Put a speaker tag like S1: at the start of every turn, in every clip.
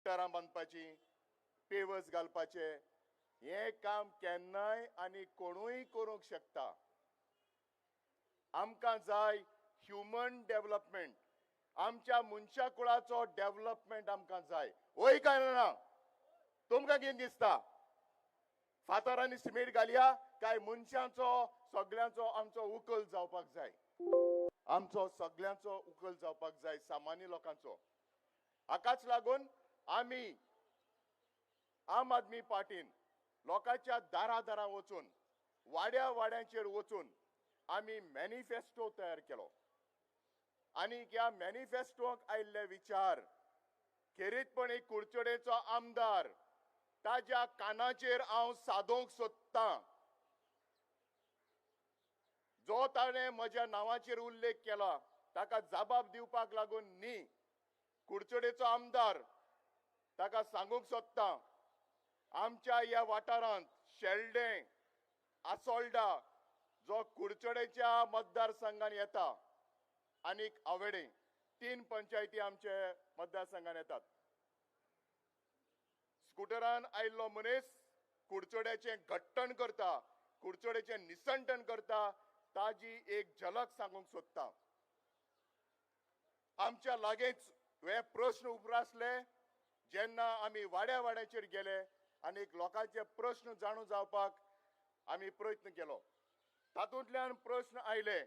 S1: गटारां बांदपाची, pavers घालपाचे, हें काम केन्नाय आनी कोणूय करूंक शकता. आमकां जाय ह्युमन डेव्हलपमेंट, आमच्या मनशा कुळाचो डेव्हलपमेंट आमकां जाय. वय काय ना? तुमकां कितें दिसता? फातर आनी सिमेंट घालया काय मनशांचो सगळ्यांचो आमचो उकल जावपाक जाय? आमचो सगळ्यांचो उकल जावपाक जाय, सामान्य लोकांचो. हाकाच लागून आमी आम आदमी पार्टीन लोकांच्या दारा दारा वचून, वाड्या वाड्यांचेर वचून आमी मॅनिफेस्टो तयार केलो आनी ह्या मॅनिफेस्टोक आयिल्ले विचार खेरीतपणी कुडचडेचो आमदार ताज्या कानाचेर हांव सादोवंक सोदतां. जो ताणें म्हज्या नांवाचेर उल्लेख केला ताका जबाब दिवपाक लागून न्ही, कुडचडेचो आमदार ताका सांगूंक सोदतां, आमच्या ह्या वाठारांत शेल्डें, आसोल्डा जो कुडचडेच्या मतदारसंघान येता आनीक आवेडे, 3 पंचायती आमचे मतदारसंघान येतात. स्कुटरान आयिल्लो मनीस कुडचड्याचें घट्टण करता, कुडचड्याचें निसंटण करता, ताजी एक झलक सांगूंक सोदता. आमच्या लागींच हे प्रश्न उप्रासले जेन्ना आमी वाड्या वाड्याचेर गेले आनी लोकांचे प्रश्न जाणून जावपाक आमी प्रयत्न केलो. तातूंतल्यान प्रश्न आयले,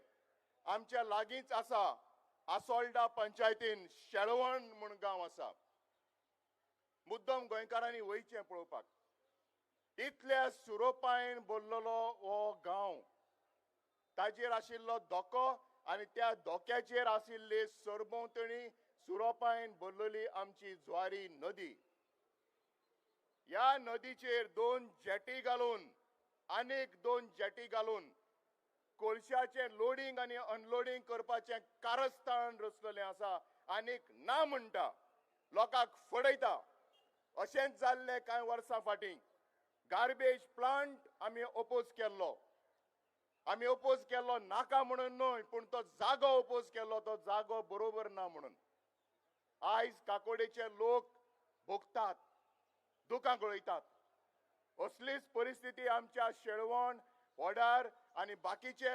S1: आमच्या लागींच आसा आसोल्डा पंचायतीन शेळवण म्हूण गांव आसा. मुद्दम गोंयकारांनी वयचें पळोवपाक. इतल्या सुरोपायन भरलेलो हो गांव, ताजेर आशिल्लो धोको आनी त्या धोक्याचेर आशिल्ली सरभोंवतणी सुरोपायन भरलेली आमची ज्वारी नदी. ह्या नदीचेर 2 जेटी घालून, आनीक 2 जेटी घालून कोळशाचें लोडींग आनी अनलोडींग करपाचें कारस्थान रचलेलें आसा. आनीक ना म्हणटा, लोकांक फडयता. अशेंच जाल्लें कांय वर्सां फाटीं. गार्बेज प्लांट आमी ओपोज केल्लो, आमी ओपोज केल्लो नाका म्हणून न्हय, पूण तो जागो ओपोज केल्लो, तो जागो बरोबर ना म्हणून. आयज काकोडेचे लोक भोगतात, दुकां गळयतात. असलीच परिस्थिती आमच्या शेळवण, वडार आनी बाकीचे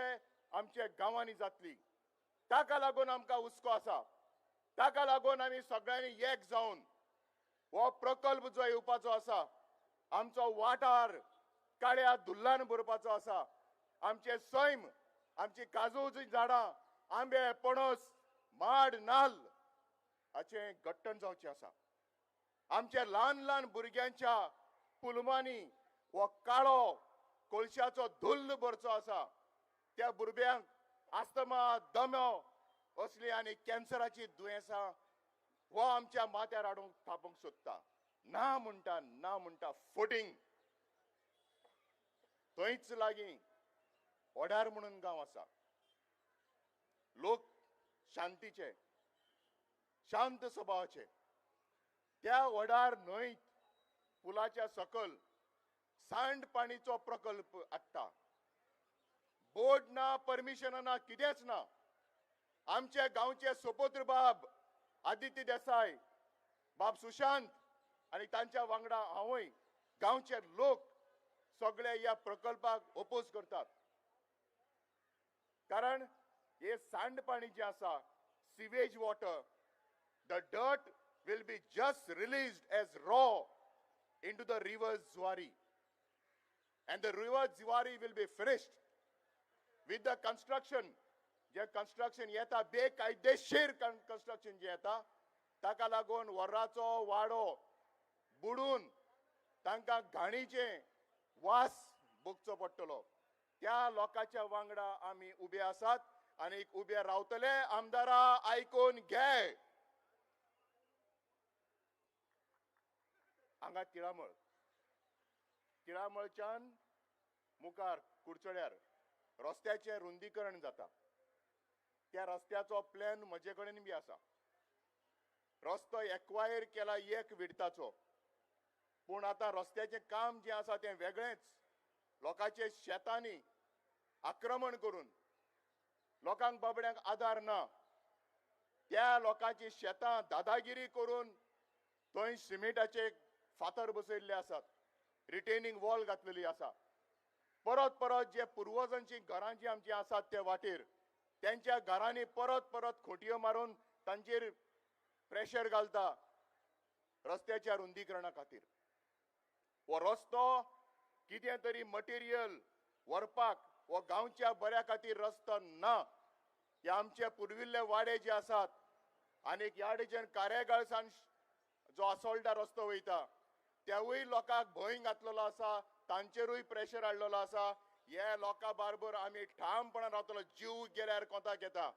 S1: आमच्या गांवांनी जातली. ताका लागून आमकां हुस्को आसा. ताका लागून आमी सगळ्यांनी एक जावन हो प्रकल्प जो येवपाचो आसा, आमचो वाठार काळ्या धुल्लान भरपाचो आसा. आमचे सैम, आमची काजूची झाडां, आंबे, पणस, माड, नाल्ल हाचें घट्टण जावचें आसा. आमच्या ल्हान ल्हान भुरग्यांच्या पुलमांनी हो काळो कोळशाचो धुल्ल भरचो आसा. त्या भुरग्यांक आस्तमा, दमो असली आनी कॅन्सराची दुयेंसां हो आमच्या माथ्यार हाडूंक थापूंक सोदता. ना म्हणटा, ना म्हणटा, फोटींग. थंयच लागीं वडार म्हणून गांव आसा. लोक शांतीचे, शांत स्वभावाचे. त्या वडार न्हंयत पुलाच्या सकल सांडपाणीचो प्रकल्प हाडटा. बोर्ड ना, परमिशन ना, कितेंच ना. आमच्या गांवचे सोपोत्र बाब आदित्य देसाय, बाब सुशांत आनी तांच्या वांगडा हांवूय, गांवचे लोक सगळे ह्या प्रकल्पाक ओपोज करतात. कारण हे सांडपाणी जें आसा, sewage water, the dirt will be just released as raw into the river Zuari, and the river Zuari will be finished with the construction. J construction येता, बेकायदेशीर कन्स्ट्रक्शन जे येता, ताका लागून वराचो वाडो बुडून तांकां घाणीचे वास भोगचो पडटलो. त्या लोकांच्या वांगडा आमी उबे आसात आनी उबे रावतले. आमदारा आयकून घे. हांगा तिळामळ, तिळामळच्यान मुखार कुडचड्यार रस्त्याचें रुंदीकरण जाता. त्या रस्त्याचो प्लॅन म्हजे कडेन बी आसा. रस्तो एक्वायर केला एक विडताचो, पूण आतां रस्त्याचें काम जें आसा तें वेगळेंच. लोकांचे शेतांनी आक्रमण करून लोकांक बाबड्यांक आदार ना, त्या लोकांची शेतां दादागिरी करून थंय सिमेंटाचे फातर बसयल्ले आसात, रिटेनिंग वॉल घातलेली आसा. परत परत जे पुर्वजांची घरां जी आमची आसात ते वाटेर तेंच्या घरांनी परत परत खोटयो मारून तांचेर प्रेशर घालता रस्त्याच्या रुंदीकरणा खातीर. हो रस्तो कितें तरी मटेरियल व्हरपाक हो गांवच्या बऱ्या खातीर रस्तो ना. हे आमचे पुर्विल्ले वाडे जे आसात आनी ह्या वटेच्यान कारेगाळसान जो आसोल्डा रस्तो वयता तेवूय लोकांक भंय घातलेलो आसा, तांचेरूय प्रेशर हाडलेलो आसा. हे लोकां बारबर आमी ठामपणान रावतलो, जीव गेल्यार कोताक येता,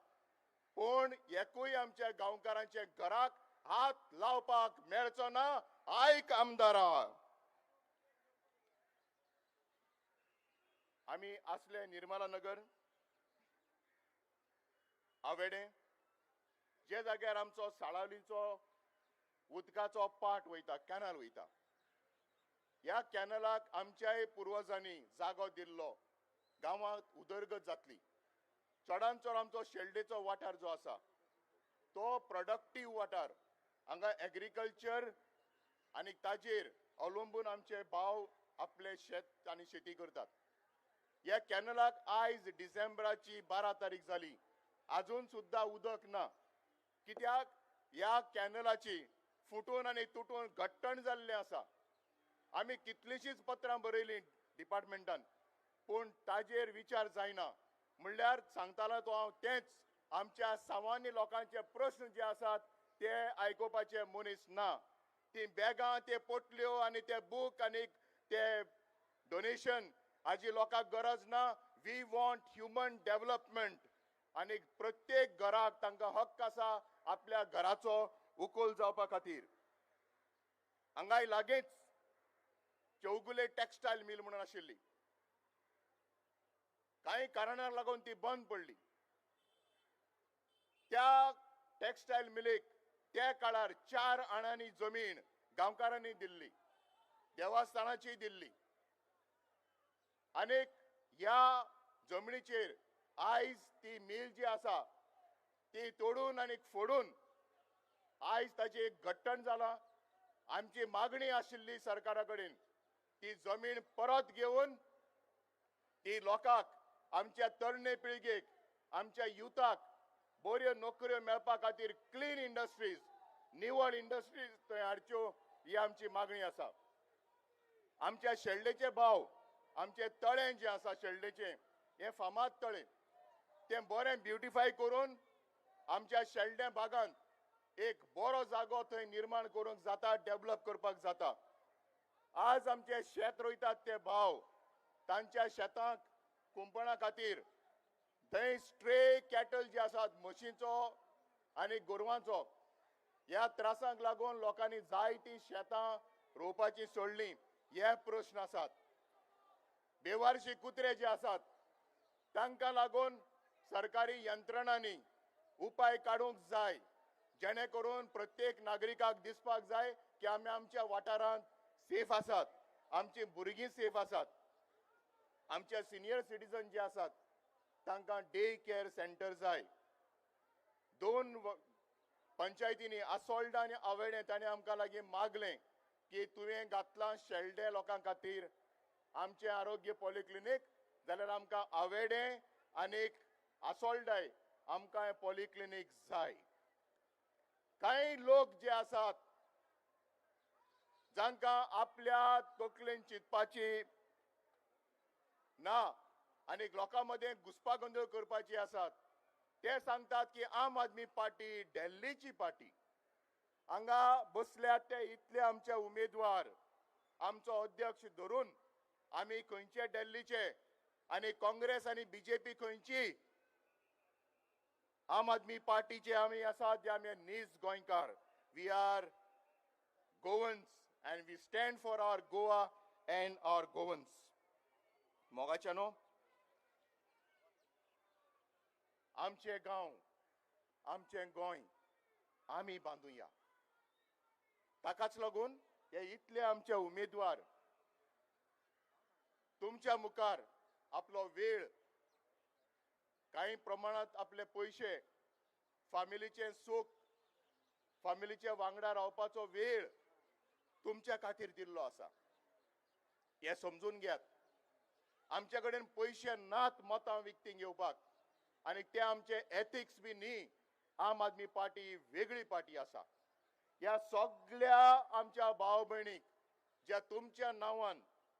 S1: पूण एकूय आमच्या गांवकारांच्या घराक हात लावपाक मेळचो ना. आयक आमदारा, आमी आसले निर्मला नगर आवेडे जे जाग्यार आमचो साळावलीचो उदकाचो पाट वयता, कॅनल वयता. ह्या कॅनलाक आमच्याय पुर्वजांनी जागो दिल्लो, गांवांत उदरगत जातली. चडान चड आमचो शेल्डेचो वाठार जो आसा तो प्रोडक्टीव वाठार, हांगा एग्रीकल्चर आनी ताजेर अवलंबून आमचे भाव आपले शेत आनी शेती करतात. ह्या कॅनलाक आयज डिसेंबराची 12 तारीख जाली, आजून सुद्दां उदक ना. कित्याक ह्या कॅनलाची फुटून आनी तुटून घट्टण जाल्लें आसा. आमी कितलींशींच पत्रां बरयलीं डिपार्टमेंटान, पूण ताजेर विचार जायना. म्हणल्यार सांगतालो तो हांव तेंच, आमच्या सामान्य लोकांचे प्रस्न जे आसात ते आयकुपाचे मनीस ना. ती बॅगां, ते पोटल्यो आनी ते बूक आनी ते डोनेशन हाजी लोकांक गरज ना. We want human development आनी प्रत्येक घराक तांकां हक्क आसा आपल्या घराचो उकोल जावपा खातीर. हांगाय लागींच चौगुले टेक्सटायल मिल म्हणून आशिल्ली, कांय कारणाक लागून ती बंद पडली. त्या टेक्सटायल मिलीक त्या काळार 4 आणांनी जमीन गांवकारांनी दिल्ली, देवस्थानाची दिल्ली. आनीक ह्या जमनीचेर आयज ती मिल जी आसा ती तोडून आनी फोडून आयज ताचें एक घट्टण जालां. आमची मागणी आशिल्ली सरकारा कडेन ती जमीन परत घेवन ती लोकांक, आमच्या तरणे पिळगेक, आमच्या युथाक बऱ्यो नोकऱ्यो मेळपा खातीर क्लीन इंडस्ट्रीज, निवळ इंडस्ट्रीज थंय हाडच्यो ही आमची मागणी आसा. आमच्या शेल्डेचे भाव, आमचे तळें जें आसा शेल्डेचें, हें फामाद तळें, तें बरें ब्युटिफाय करून आमच्या शेल्डें भागांत एक बरो जागो थंय निर्माण करूंक जाता, डेवलप करपाक जाता. आज आमचे शेत रोयतात ते भाव तांच्या शेतांक कुंपणा खातीर थंय स्ट्रे कॅटल जे आसात म्हशींचो आनी गोरवांचो, ह्या त्रासांक लागून लोकांनी जायतीं शेतां रोवपाची सोडलीं. हे प्रस्न आसात. बेवारशी कुत्रे जे आसात तांकां लागून सरकारी यंत्रणांनी उपाय काडूंक जाय, जेणे करून प्रत्येक नागरिकाक दिसपाक जाय की आमी आमच्या वाठारांत सेफ आसात, आमची भुरगीं सेफ आसात. आमचे सिनियर सिटीजन जे आसात तांकां डे केअर सेंटर जाय. 2 पंचायतींनी आसोल्डा आनी आवेडें ताणें आमकां लागीं मागलें की तुवें घातलां शेल्डे लोकां खातीर आमचें आरोग्य पॉलिक्लिनीक, जाल्यार आमकां आवेडें आनी आसोल्डाय आमकां पॉलिक्लिनीक जाय. कांय लोक जे आसात जांकां आपल्या तकलेन चिंतपाची ना आनी लोकां मदें घुस्पागोंदळ करपाची आसात ते सांगतात की आम आदमी पार्टी दिल्लीची पार्टी. हांगा बसल्यात ते इतले आमचे उमेदवार, आमचो अध्यक्ष धरून आमी खंयचे दिल्लीचे आनी काँग्रेस आनी बीजेपी खंयची, आम आदमी पार्टीचे आमी आसात जे आमी नीज गोंयकार. We are Goans and we stand for our Goa and our Goans. मोगाच्यानो, आमचे गांव, आमचें गोंय आमी बांदुया. ताकाच लागून हे इतले आमचे उमेदवार तुमच्या मुखार आपलो वेळ, कांय प्रमाणांत आपले पयशे, फामिलीचें सूख, फामिलीचे वांगडा रावपाचो वेळ तुमच्या खातीर दिल्लो आसा. हें समजून घेयात. आमचे कडेन पयशे नात मतां विकती घेवपाक आनी ते आमचे एथिक्स बी न्ही. आम आदमी पार्टी वेगळी पार्टी आसा. ह्या सगळ्या आमच्या भाव भयणीक ज्या तुमच्या नांवान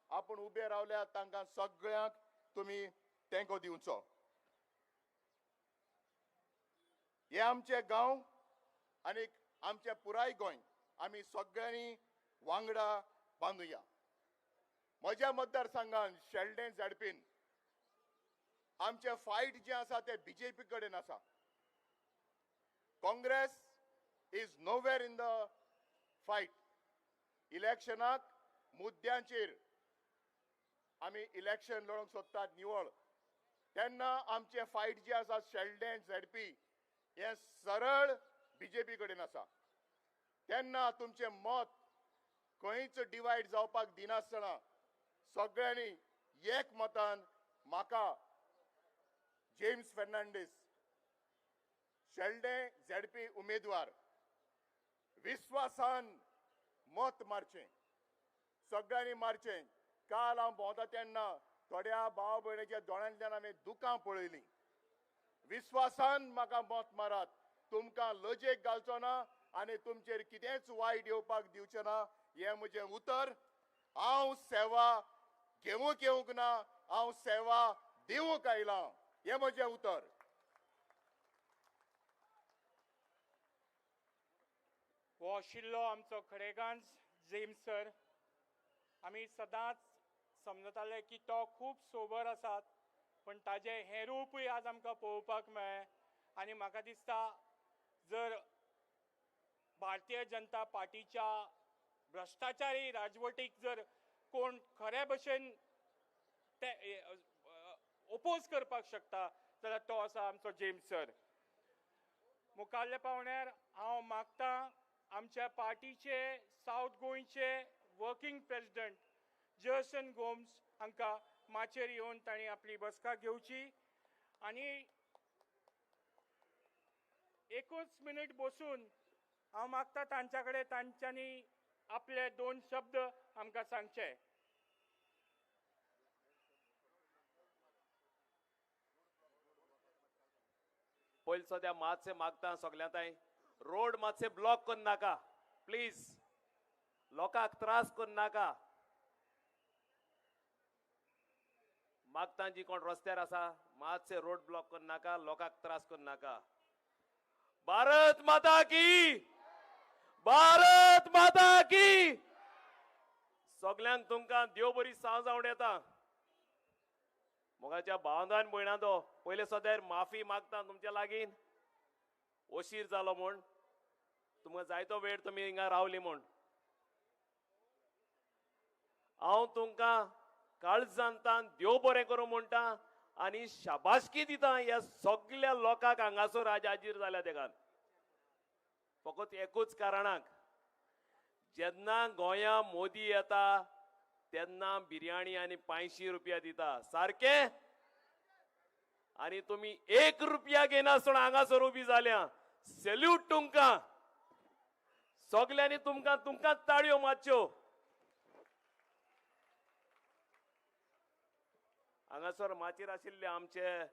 S1: आपूण उबे रावल्या तांकां सगळ्यांक तुमी तेंको दिवचो. हे आमचे गांव आनी आमचे पुराय गोंय आमी सगळ्यांनी वांगडा बांदुया. म्हज्या मतदारसंघान शेल्डें झाडपीन आमचे फायट जे आसा ते बीजेपी कडेन आसा. Congress is nowhere in the fight. इलेक्शनाक मुद्द्यांचेर आमी इलेक्शन लढोवंक सोदतात निवळ. तेन्ना आमचे फायट जे आसा शेल्डें झेडपी हे सरळ बीजेपी कडेन आसा. तेन्ना तुमचें मत खंयच डिवायड जावपाक दिनासतना सगळ्यांनी एक मतान म्हाका जेम्स फेर्नांडीस शेल्डें झेडपी उमेदवार विस्वासान मत मारचें, सगळ्यांनी मारचें. काल हांव भोंवता तेन्ना थोड्या भाव भयणीच्या दोळ्यांतल्यान हांवें दुकां पळयलीं. विस्वासान म्हाका मत मारात, तुमकां लजेक घालचो ना आनी तुमचेर कितेंच वायट येवपाक दिवचें ना. हें म्हजें उतर. हांव सेवा घेवंक येवंक ना, हांव सेवा दिवंक आयलां. हें म्हजें उतर.
S2: हो आशिल्लो आमचो खडेगांज जेम्स सर. आमी सदांच समजताले की तो खूब सोबर आसात, पण ताजें हें रूपूय आज आमकां पळोवपाक मेळ्ळें. आनी म्हाका दिसता जर भारतीय जनता पार्टीच्या भ्रश्टाचारी राजवटीक जर कोण खरे भशेन ते ओपोज करपाक शकता जाल्यार तो आसा आमचो जेम्स सर. मुखाल्ल्या पावण्यार हांव मागतां आमच्या पार्टीचे सावथ गोंयचे वर्किंग प्रेसिडेंट जर्सन गोम्स हांकां माचयेर येवन तांणी आपली बसका घेवची आनी एकूच मिनीट बसून हांव मागता तांच्या कडेन तांच्यांनी आपले दोन शब्द आमकां सांगचे.
S3: पयलीं सद्या मातशें मागता सगळ्यां तांय रोड मातशें ब्लॉक करनाका प्लीज, लोकांक त्रास करनाका. मागता जी कोण रस्त्यार आसा मातशें रोड ब्लॉक करनाका, लोकांक त्रास करनाका. भारत माता की, भारत माता की. सगल्यांक तुमकां देव बरी सांज आवड येता. मोगाच्या भावान भयणां तो पयले सद्यार माफी मागता तुमच्या लागीं, ओशीर जालो म्हूण तुमकां जायतो वेळ तुमी हिंगा रावली म्हूण. हांव तुमकां काळजांतान देव बरें करूं म्हणटा आनी शाबासकी दिता ह्या सगल्या लोकांक हांगासर आज हाजीर जाल्या तेकान. फकत एकूच कारणाक, जेन्ना गोंया मोदी येता तेन्ना बिर्याणी आनी 500 रुपया दिता सारकें, आनी तुमी 1 रुपया घेनासतना हांगासर उबी जाल्या. सॅल्यूट तुमकां सगल्यांनी, तुमकां तुमकांच ताळयो मारच्यो. हांगासर माचयेर आशिल्ले आमचे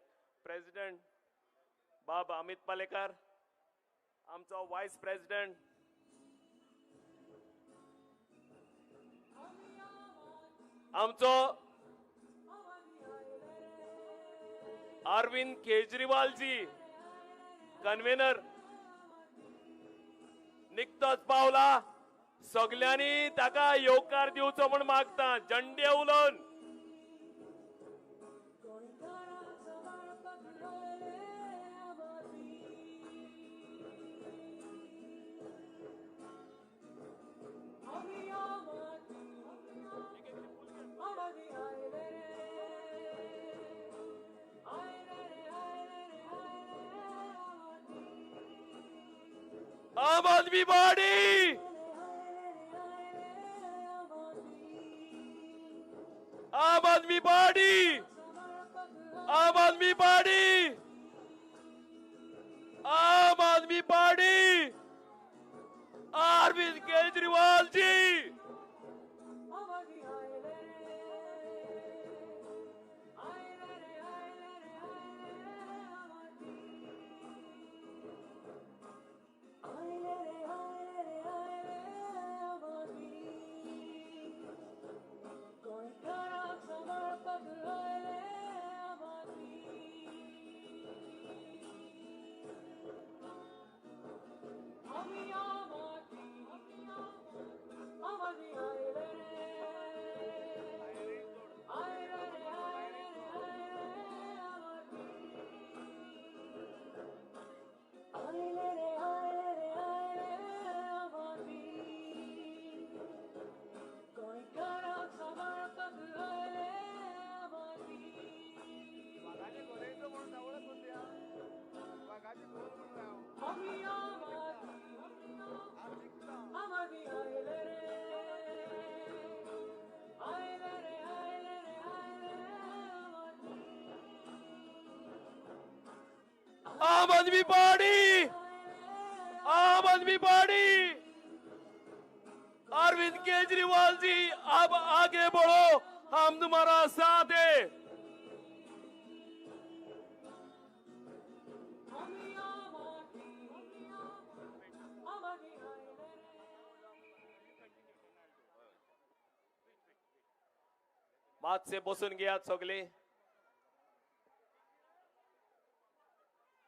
S3: प्रेसिडेंट बाब अमित पालेकार, आमचो वायस प्रेसिडेंट आमचो अरविंद केजरीवालजी कन्व्हेनर निकतोच पावला. सगल्यांनी ताका येवकार दिवचो म्हूण मागता झंडे उलोवन. Aam Aadmi Party, Aam Aadmi Party, Aam Aadmi Party, Aam Aadmi Party, Arvind Kejriwal ji. Aam Aadmi party, Aam Aadmi party. Arvind Kejriwal ji आप आगे बढ़ो, हम तुम्हारा साथ है। मातशे बसून घेयात सगळे।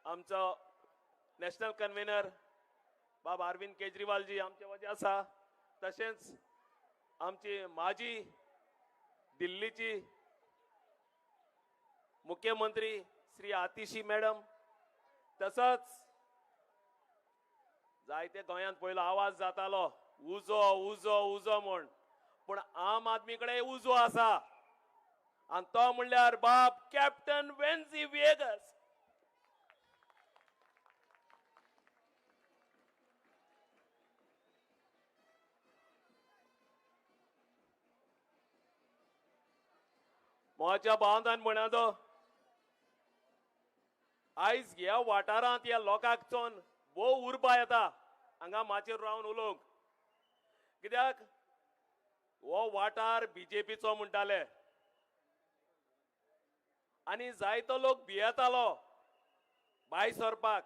S3: आमचो नॅशनल कन्व्हेनर बाब अरविंद केजरीवाल जी आमचे वजे आसा, तशेंच आमची माजी दिल्लीची मुख्यमंत्री श्री आतिशी मॅडम, तसोच जायते गोंयांत पयलो आवाज जातालो उजो उजो उजो म्हूण, पूण आम आदमी कडेन उजो आसा आनी तो म्हणल्यार बाब कॅप्टन वेन्झी व्हिएगस। म्हज्या भावान म्हणा आयज ह्या वाठारांत ह्या लोकांक चोन भोव उर्बा येता हांगा माचयेर रावन उलोवंक, कित्याक हो वाठार बीजेपीचो म्हणटाले आनी जायतो लोक भियेतालो भायर सरपाक।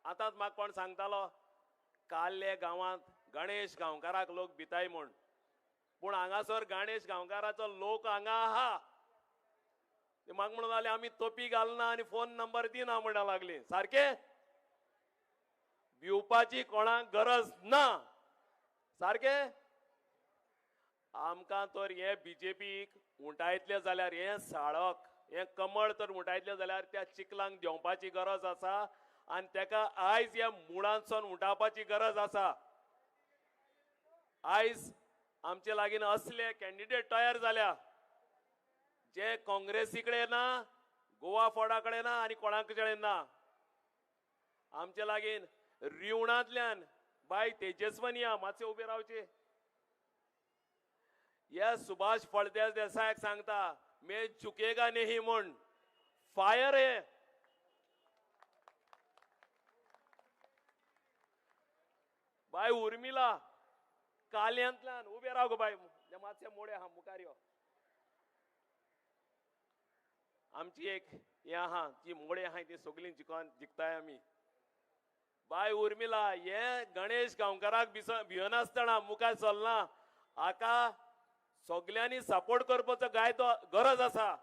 S3: आतांच म्हाका कोण सांगतालो काल्ले गांवांत गणेश गांवकाराक लोक भिताय म्हूण, पूण हांगासर गणेश गांवकाराचो लोक हांगा आहा। म्हाका म्हणून लागले आमी तोपी घालना आनी फोन नंबर दिना म्हणा लागली। सारकें भिवपाची कोणाक गरज ना, सारकें आमकां तर हे बीजेपीक उंटायतले जाल्यार हे साळक हे कमळ तर उंटायतले जाल्यार त्या चिखलांक देंवपाची गरज आसा आनी तेका आयज ह्या मुळांतसून उंटावपाची गरज आसा। आयज आमचे लागीं असले कॅन्डिडेट तयार जाल्या जे काँग्रेसी कडेन ना, गोवा फोर्डा कडेन ना आनी कोणा कडेन ना। आमचे लागीं रिवणांतल्यान बाय तेजस्वनिया मातशे उबे रावचे। या सुभाष फळदेसायाक सांगता मैं झुकेगा नहीं म्हूण, फायर हे। बाय उर्मिला काल्यांतल्यान उबे राव गो बाय, मातशे मोडे आहा मुखार यो। आमची एक हें आहा जी मोडे आहा ती सगळीं जिखोन जिखताय आमी। बाय उर्मिला हे गणेश गांवकाराक भियनासतना मुखार चलना, हाका सगल्यांनी सपोर्ट करपाचो गायतो गरज आसा।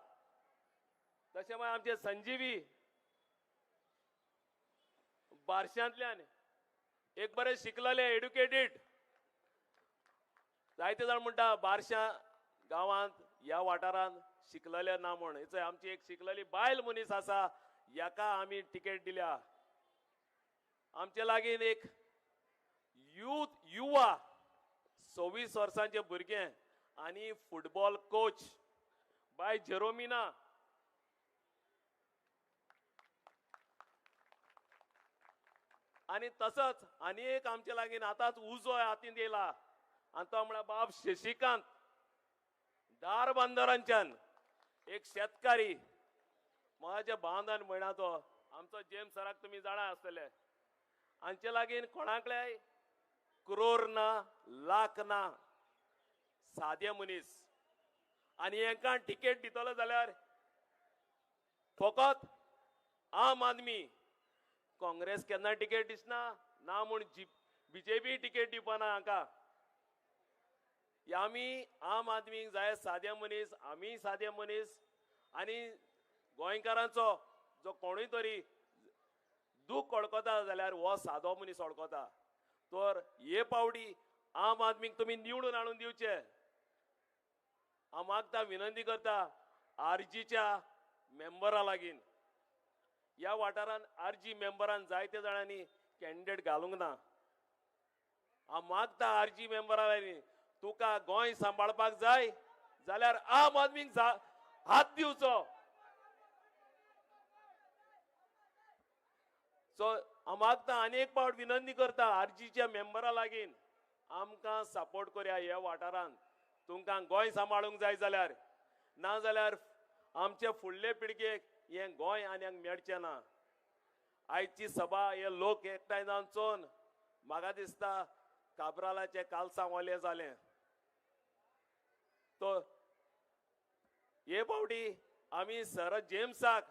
S3: तशें मागीर आमचे संजीवी बारशांतल्यान एक बरें शिकलेले एड्युकेटेड, जायते जाण म्हणटा बारशा गांवांत ह्या वाठारांत शिकलेले ना म्हूण, आमची एक शिकलेली बायल मनीस आसा याका आमी तिकेट दिल्या। आमचे लागीं एक यूथ युवा 26 वर्सांचे भुरगें आनी फुटबॉल कोच बाय जेरोमिना, आनी तसोच आनी एक आमचे लागीं आतांच उजो हातींत येयला आनी तो म्हळ्यार बाब शशिकांत धारबांदरांच्यान एक शेतकारी, म्हज्या बांदान म्हणा तो आमचो जेम्स सराक तुमी जाणा आसतले। हांचे लागीं कोणाकल्याय क्रोर ना, लाख ना, सादे मनीस आनी हेंकां तिकेट दितलो जाल्यार फकत आम आदमी। काँग्रेस केन्ना तिकेट दिसना ना म्हूण बीजेपी तिकेट दिवपाना हांकां। आमी आम आदमीक जाय सादे मनीस, आमी सादे मनीस आनी गोंयकारांचो जो कोणूय तरी दूख वळखता जाल्यार हो सादो मनीस वळखता। तर हे पावटी आम आदमीक तुमी निवडून हाडून दिवचे। हांव मागता, विनंती करता आरजीच्या मेंबरा लागीं, ह्या वाठारांत आरजी मेंबरान जायते जाणांनी कॅन्डिडेट घालूंक ना। हांव मागता आरजी मेंबरा लागीं, तुका गोंय सांबाळपाक जाय जाल्यार आम आदमीक हात दिवचो। सो हांव मागता आनी एक पावट विनंती करता आरजीच्या मेंबरा लागीं, आमकां सपोर्ट करया ह्या वाठारांत। तुमकां गोंय सांबाळूंक जाय जाल्यार, ना जाल्यार आमचे फुडले पिळगेक हें गोंय आनी मेळचें ना। आयची सभा हे लोक एकठांय जावन चोवन म्हाका दिसता काब्रालाचें कालसांव ओलें जालें. तो हे फावटी आमी सर जेम्साक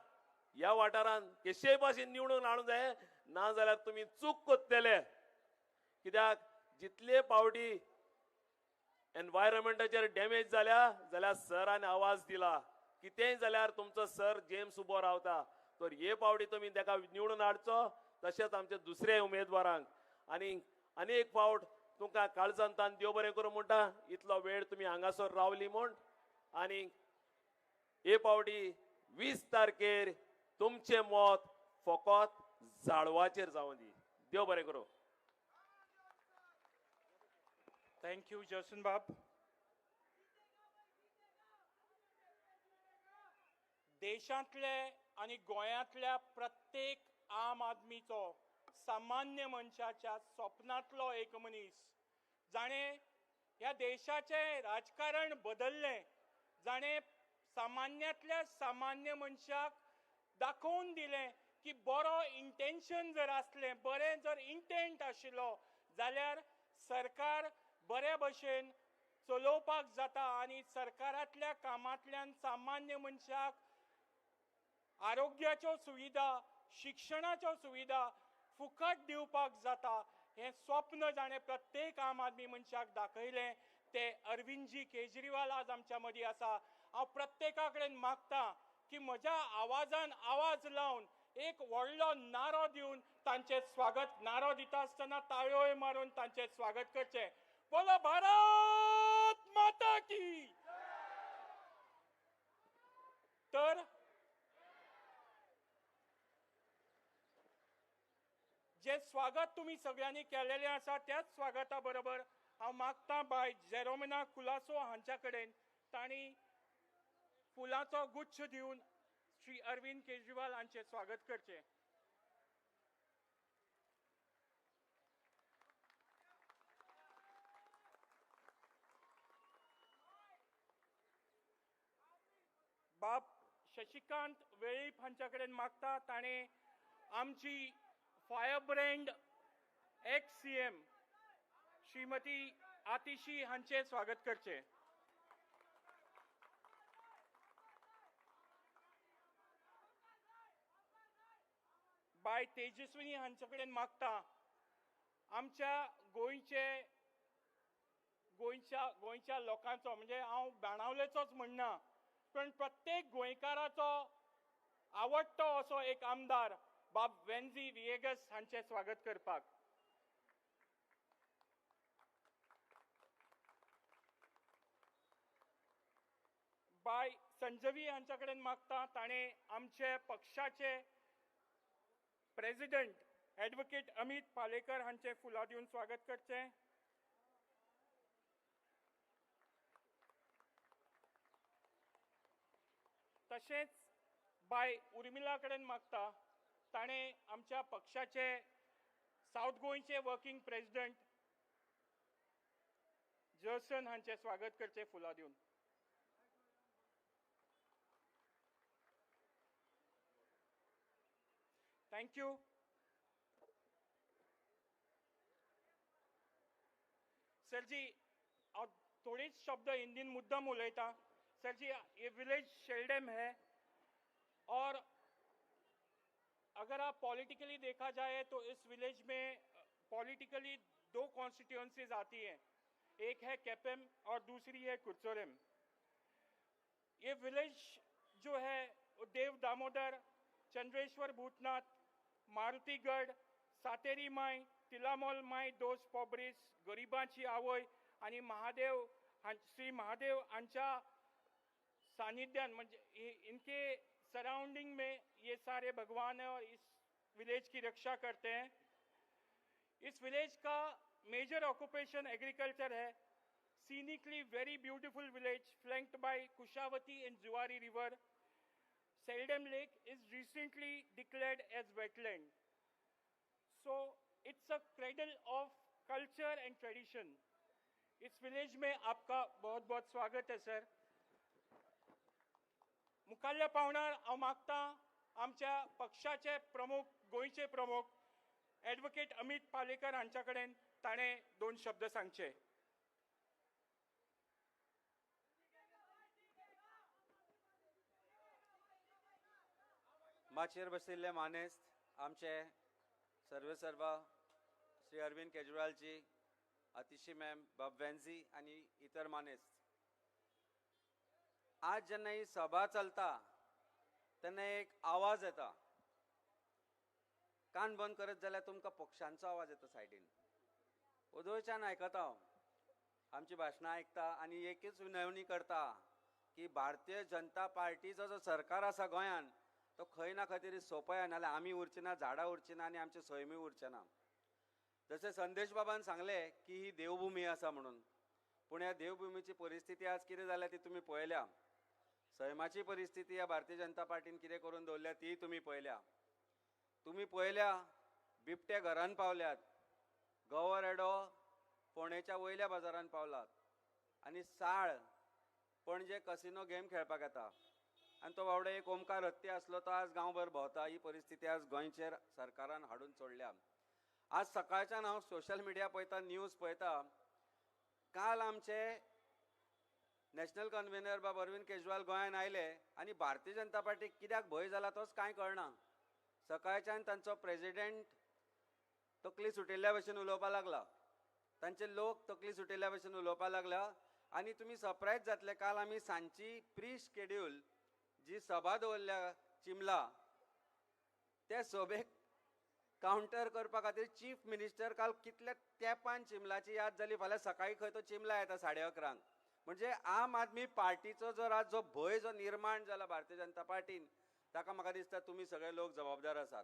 S3: ह्या वाठारांत केशेय भाशेन निवडून हाडूंक जाय, ना जाल्यार तुमी चूक कोत्तले. कित्याक जितले फावटी एनवायरमेंटाचेर डॅमेज जाल्या जाल्यार सरान आवाज दिला, कितेंय जाल्यार तुमचो सर जेम्स उबो रावता. तर हे फावटी तुमी ताका निवडून हाडचो, तशेंच आमचे दुसरे उमेदवारांक. आनी आनी एक फावट तुमकां काळजान तान देव बरें करूं म्हणटा, इतलो वेळ तुमी हांगासर रावली म्हूण. आनी हे फावटी 20 तारखेर तुमचें मत फकत जाळवाचेर जावं दी. देव बरें करूं.
S2: Thank you Jason बाब. देशांतले आनी गोंयांतल्या प्रत्येक आम आदमीचो, सामान्य मनशाच्या स्वप्नांतलो एक मनीस, जाणें ह्या देशाचें राजकारण बदललें, जाणें सामान्यांतल्या सामान्य मनशाक दाखोवन दिलें की बरो इंटेन्शन जर आसलें, बरें जर इंटेंट आशिल्लो जाल्यार सरकार बरे भशेन चलोवपाक जाता आनी सरकारांतल्या कामांतल्यान सामान्य मनशाक आरोग्याच्यो सुविधा, शिक्षणाच्यो सुविधा फुकट दिवपाक जाता. हें स्वप्न जाणें प्रत्येक आम आदमी मनशाक दाखयलें ते अरविंदजी केजरीवाल आज आमच्या मदीं आसा. हांव प्रत्येका कडेन मागता की म्हज्या आवाजान आवाज लावन एक व्हडलो नारो दिवन तांचें स्वागत, नारो दिता आसतना ताळयोय मारून तांचें स्वागत करचें. बोलो भारत माता की. तर जे स्वागत तुमी सगळ्यांनी केलेलें आसा त्याच स्वागता बरोबर हांव मागता बाय जेरोमिना कुलासो हांच्या कडेन तांणी फुलांचो गुच्छ दिवन श्री अरविंद केजरीवाल हांचें स्वागत करचें. बाब शशिकांत वेळीप हांच्या कडेन मागता, ताणें आमची firebrand ex CM Shrimati Atishi हांचें स्वागत करचें. बाय तेजस्विनी हांचे कडेन मागता, आमच्या गोंयचे गोंयच्या गोंयच्या लोकांचो, म्हणजे हांव बाणावलेचोच म्हणना पण प्रत्येक गोंयकाराचो आवडटो असो एक आमदार बाब वेन्झी विएगस हांचें स्वागत करपाक. बाय संजवी हांच्या कडेन मागता, ताणें आमचे पक्षाचे प्रेसिडेंट एडवोकेट अमित पालेकर हांचें फुलां दिवन स्वागत करचें. तशेंच बाय उर्मिला कडेन मागता, ताणें आमच्या पक्षाचे सावथ गोंयचे वर्किंग प्रेसिडेंट जर्सन हांचें स्वागत करचें फुलां दिवन. Thank you. Sir जी, हांव थोडेच शब्द हिंदीन मुद्दम उलयता. सर जी, ये विलेज शेल्डम है और अगर आप पॉलिटिकली देखा जाए तो इस विलेज में पॉलिटिकली दो कॉन्स्टिट्यूएंसीज आती हैं, एक है केपेम और दूसरी है कुर्चोरेम. ये विलेज जो है देव दामोदर, चंद्रेश्वर भूतनाथ, मारुतीगड, सातेरी माय, तिलामोल माय, दोस पोब्रीस, गरिबांची आवय आणि महादेव श्री महादेव हांच्या सानिध्यान, म्हणजे इनके सराउंडिंग में ये सारे भगवान हैं और इस विलेज की रक्षा करते हैं. इस विलेज का major occupation agriculture Hai. Scenically very beautiful village flanked by Kushavati and Zuari river. Seldem Lake is recently declared as wetland. So it's a cradle of culture and tradition. Is village में आपका बहुत बहुत स्वागत है sir. मुखाल्ल्या पावणार हांव मागता आमच्या पक्षाचे प्रमुख, गोंयचे प्रमुख एडवोकेट अमित पालेकर हांच्या कडेन ताणें दोन शब्द सांगचे.
S4: माचयेर बशिल्ले मानेस्त आमचे सर्वेसर्वा श्री अरविंद केजरीवालजी, अतिशी मॅम, बाब वेन्झी आनी इतर मानेस्त. आज जेन्ना ही सभा चलता तेन्ना एक आवाज येता, कान बंद करत जाल्यार तुमकां पक्षांचो आवाज येता सायडीन. ओदोळच्यान आयकता हांव, आमची भाशणां आयकता आनी एकच विनवणी करता की भारतीय जनता पार्टीचो जो सरकार आसा गोंयान तो खंय ना खंय तरी सोंपया, नाल्यार आमी उरचे ना, झाडां उरची ना आनी आमचे सैमूय उरचें ना. जशें संदेश बाबान सांगलें की ही देवभुमी आसा म्हणून, पूण ह्या देवभुमीची परिस्थिती आज कितें जाल्या ती तुमी पळयल्या. सैमाची परिस्थिती ह्या भारतीय जनता पार्टीन कितें करून दवरल्या ती तुमी पळयल्या. तुमी पळयल्या बिबटे घरान पावल्यात, गवो रेडो फोंडेच्या वयल्या बाजारान पावलात आनी साळ पणजे कसिनो गेम खेळपाक येता आनी तो बावडो एक ओमकार हत्ती आसलो तो आज गांवभर भोंवता. ही परिस्थिती आज गोंयचेर सरकारान हाडून सोडल्या. आज सकाळच्यान हांव सोशल मिडिया पळयता, न्यूज पळयता. काल आमचे नॅशनल कन्व्हेनर बाब अरविंद केजरीवाल गोंयान आयले आनी भारतीय जनता पार्टीक कित्याक भंय जाला तोच कांय कळना. सकाळच्यान तांचो प्रेजिडेंट तकली सुटिल्ल्या भशेन उलोवपाक लागला, तांचे लोक तकली सुटिल्ल्या भशेन उलोवपाक लागला आनी तुमी सरप्रायज जातले, काल आमी सांजची प्री शेड्यूल जी सभा दवरल्या चिमला, त्या सभेक कावंटर करपा खातीर चीफ मिनिस्टर काल कितल्या तेंपान चिमलाची याद जाली. फाल्यां सकाळीं खंय तो चिमला येता 11:30. म्हणजे आम आदमी पार्टीचो जर आज जो भंय जो निर्माण जाला भारतीय जनता पार्टीन, ताका म्हाका दिसता तुमी सगळे लोक जबाबदार आसात.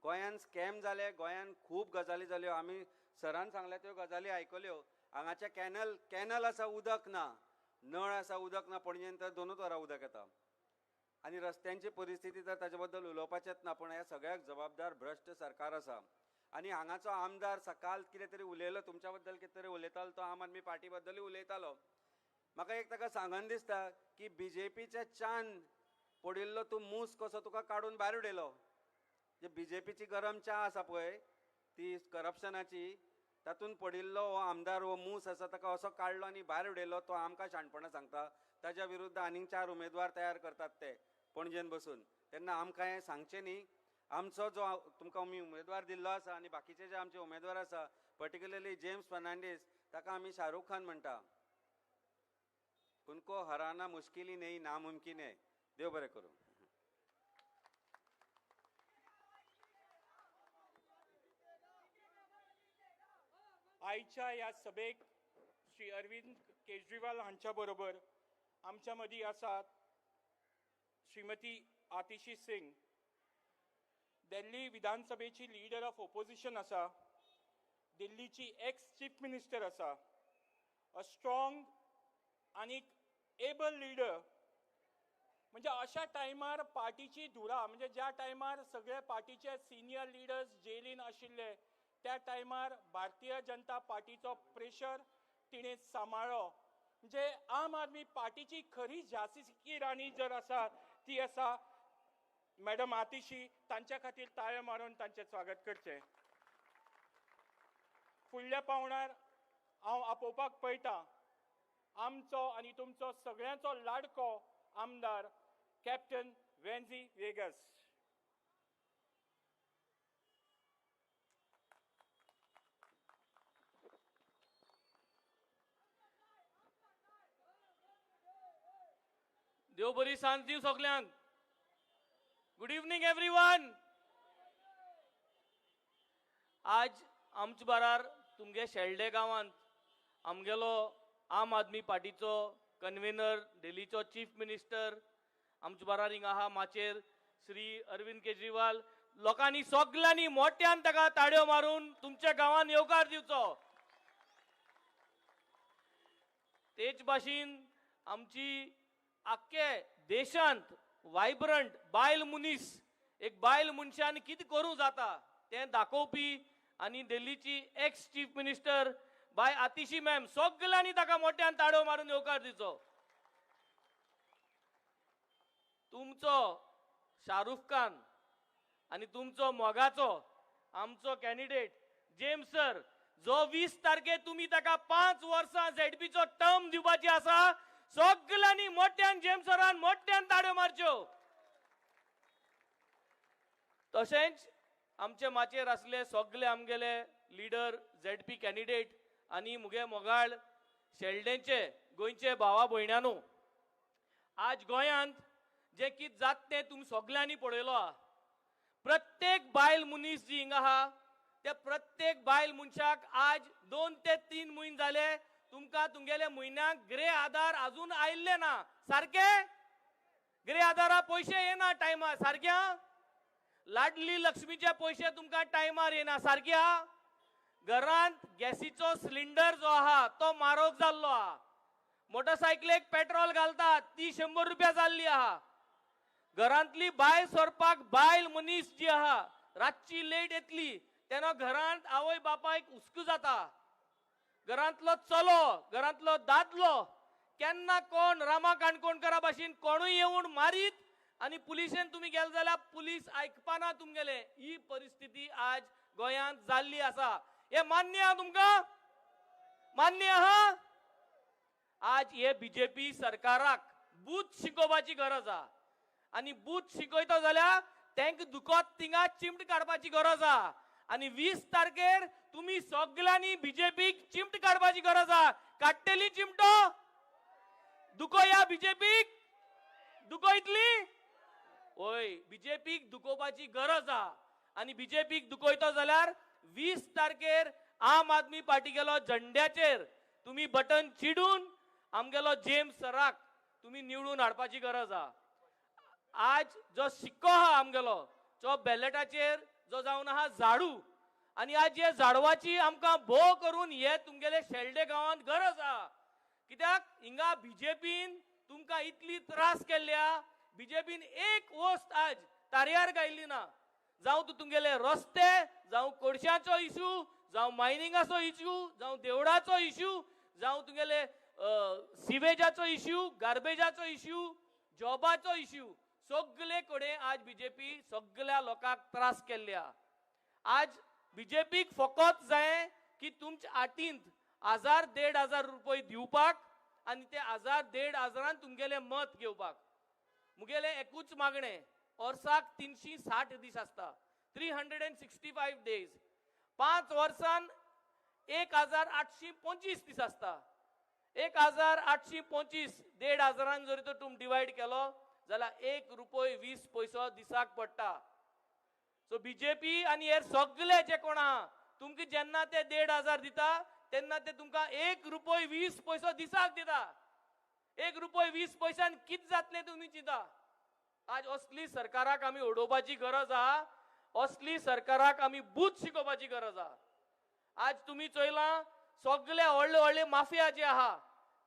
S4: गोंयान स्कॅम जाले, गोंयान खूब गजाली जाल्यो, आमी सरान सांगल्या त्यो गजाली आयकल्यो. हांगाचे कॅनल कॅनल आसा, उदक ना, नळ आसा, उदक ना. पणजेन तर 2 वरां उदक येता आनी रस्त्यांची परिस्थिती तर ताचे बद्दल उलोवपाचेंच ना. पूण ह्या सगळ्याक जबाबदार भ्रश्ट सरकार आसा. आनी हांगाचो आमदार सकाळ कितें तरी उलयलो, तुमच्या बद्दल कितें तरी उलयतालो, तो आम आदमी पार्टी बद्दलूय उलयतालो. म्हाका एक ताका सांगन दिसता की बीजेपीच्या च्यान पडिल्लो तूं मूस कसो तुका काडून भायर उडयलो. जे बीजेपीची गरम च्या आसा पळय ती करप्शनाची, तातूंत पडिल्लो हो आमदार हो मूस आसा, ताका असो काडलो आनी भायर उडयलो. तो आमकां शाणपणां सांगता. ताज्या विरुद्ध आनीक 4 उमेदवार तयार करतात ते पणजेन बसून. तेन्ना आमकां हें सांगचें न्ही. आमचो जो तुमकां आमी उमेदवार दिल्लो आसा आनी बाकीचे जे आमचे उमेदवार आसा, पर्टिक्युलरली जेम्स फर्नांडीस, ताका आमी शाहरुख खान म्हणटा. उनको हराना मुश्किल ही नहीं, नामुमकिन है. देव बरें करूं.
S2: आयच्या ह्या सभेक श्री अरविंद केजरीवाल हांच्या बरोबर आमच्या मदीं आसात श्रीमती आतिशी सिंग, दिल्ली विधानसभेची लिडर ऑफ ओपोजिशन आसा, दिल्लीची एक्स चीफ मिनिस्टर आसा, अ स्ट्रॉंग आनी एबल लिडर. म्हणजे अशा टायमार पार्टीची धुरा, म्हणजे ज्या टायमार सगळे पार्टीचे सिनियर लिडर्स जेलीन आशिल्ले त्या टायमार भारतीय जनता पार्टीचो प्रेशर तिणें सांबाळ्ळो. म्हणजे आम आदमी पार्टीची खरी झांसी राणी जर आसा ती आसा मॅडम आतिशी. तांच्या खातीर ताळयो मारून तांचें स्वागत करचें. फुडल्या पावणार हांव आपोवपाक पळयता आमचो आनी तुमचो सगळ्यांचो लाडको आमदार कॅप्टन वेन्झी वेगस.
S5: देव बरी सांज दिवं सगल्यांक. Good evening everyone. आज आमचे बारार तुमगे शेल्डे गांवांत आमगेलो आम आदमी पार्टीचो कन्व्हेनर, दिल्लीचो चीफ मिनिस्टर आमचे बारार हिंगा आहा माचयेर श्री अरविंद केजरीवाल. लोकांनी सगल्यांनी मोठ्यान ताका ताळयो मारून तुमच्या गांवांत येवकार दिवचो. तेच भाशेन आमची आख्खे देशांत वायब्रंट बायल मनीस, एक बायल मनशान कितें करूं जाता तें दाखोवपी आनी दिल्लीची एक्स चीफ मिनिस्टर बाय आतिशी मॅम, सगल्यांनी ताका मोठ्यान ताळयो मारून येवकार दिवचो. तुमचो शाहरुख खान आनी तुमचो मोगाचो आमचो कॅन्डिडेट जेम्स सर, जो 20 तारखे तुमी ताका 5 वर्सां झेडपीचो टर्म दिवपाची आसा. सगल्यांनी मोठ्यान जेम्स सरान मोठ्यान ताळयो मारच्यो. तशेंच आमचे माचयेर आसले सगले आमगेले लिडर झेडपी कॅन्डिडेट आनी मुगे मोगाळ शेल्डेंचे गोंयचे भावा भयण्यानो, आज गोंयांत जें कितें जाता तें तुमी सगल्यांनी पळयलो आहा. प्रत्येक बायल मनीस जी हिंगा आहा त्या प्रत्येक बायल मनशाक आज 2 ते 3 म्हयने जाले तुमकां तुमगेले म्हयन्याक ग्रे आधार अजून आयिल्ले ना. सारके ग्रे आधारा पयशे येना टायमार, सारक्या लाडली लक्ष्मीचे पयशे तुमकां टायमार येना, सारक्या घरांत गॅसीचो सिलिंडर जो आहा तो म्हारग जाल्लो आहा, मोटरसायकलेक पेट्रोल घालतात ती 100 रुपया जाल्ली आहा, घरांतली बायल सोरपाक बायल मनीस जी आहा रातची लेट येतली तेन्ना घरांत आवय बापायक हुस्को जाता. घरांतलो चलो घरांतलो दादलो केन्ना कोण रामा काणकोणकरा भाशेन कोणूय येवन मारीत आनी पुलिशेन तुमी गेले जाल्यार पुलीस आयकपाना तुमगेले. ही परिस्थिती आज गोंयांत जाल्ली आसा. हे मान्य आहा तुमकां? मान्य आहा? आज हे बीजेपी सरकाराक बूथ शिकोवपाची गरज आहा आनी बूथ शिकयता जाल्यार तांकां दुखत थिंगा चिमट काडपाची गरज आहा. आनी 20 तारखेर तुमी सगल्यांनी बीजेपीक चिमट काडपाची गरज आहा. काडटली चिमटो? दुखोया बीजेपीक? दुखयतली? ओय, बीजेपीक दुखोवपाची गरज आहा. आनी बीजेपीक दुखयतो जाल्यार 20 तारखेर आम आदमी पार्टी गेलो झंड्याचेर तुमी बटन चिडून आमगेलो जेम्स सराक तुमी निवडून हाडपाची गरज आहा. आज जो शिक्को आहा आमगेलो जो बॅलेटाचेर जो जावन आहा झाडू, आनी आज हे झाडवाची आमकां भोव करून हे तुमगेले शेल्डे गांवांत गरज आहा. कित्याक हिंगा बीजेपीन तुमकां इतली त्रास केल्ले आहा. बीजेपीन एक वस्त आज तारयार गायली ना. जावं तूं तुमगेले रस्ते, जावं कोळशाचो इशू, जावं मायनिंगाचो इशू, जावं देवळाचो इशू, जावं तुमगेले सिवेजाचो इशू, गार्बेजाचो इशू, जॉबाचो इशू, सगले कडेन आज बीजेपी सगल्या लोकांक त्रास केल्ले आहा. आज बीजेपीक फकत जाय की तुमच्या हातींत 1000 1500 रुपये दिवपाक आनी ते 1000 1500 तुमगेले मत घेवपाक. मुगेले एकूच मागणें, वर्साक 360 दीस आसता, 365 डेज, 5 वर्सान 1825 दीस आसता. 1825 1500 जरी तर तुम डिवायड केलो जाल्यार 1 रुपय 20 पयसो दिसाक पडटा. सो बीजेपी आनी हेर सगळे जे कोण आहा तुमकां जेन्ना ते 1500 दिता तेन्ना ते तुमकां 1 रुपय 20 पयसो दिसाक दिता. 1 रुपय 20 पयशान कितें जातलें तुमी चिंता. आज असली सरकाराक आमी उडोवपाची गरज आहा. असली सरकाराक आमी बूथ शिकोवपाची गरज आहा. आज तुमी चोयलां सगळे व्हडले व्हडले माफिया जे आहा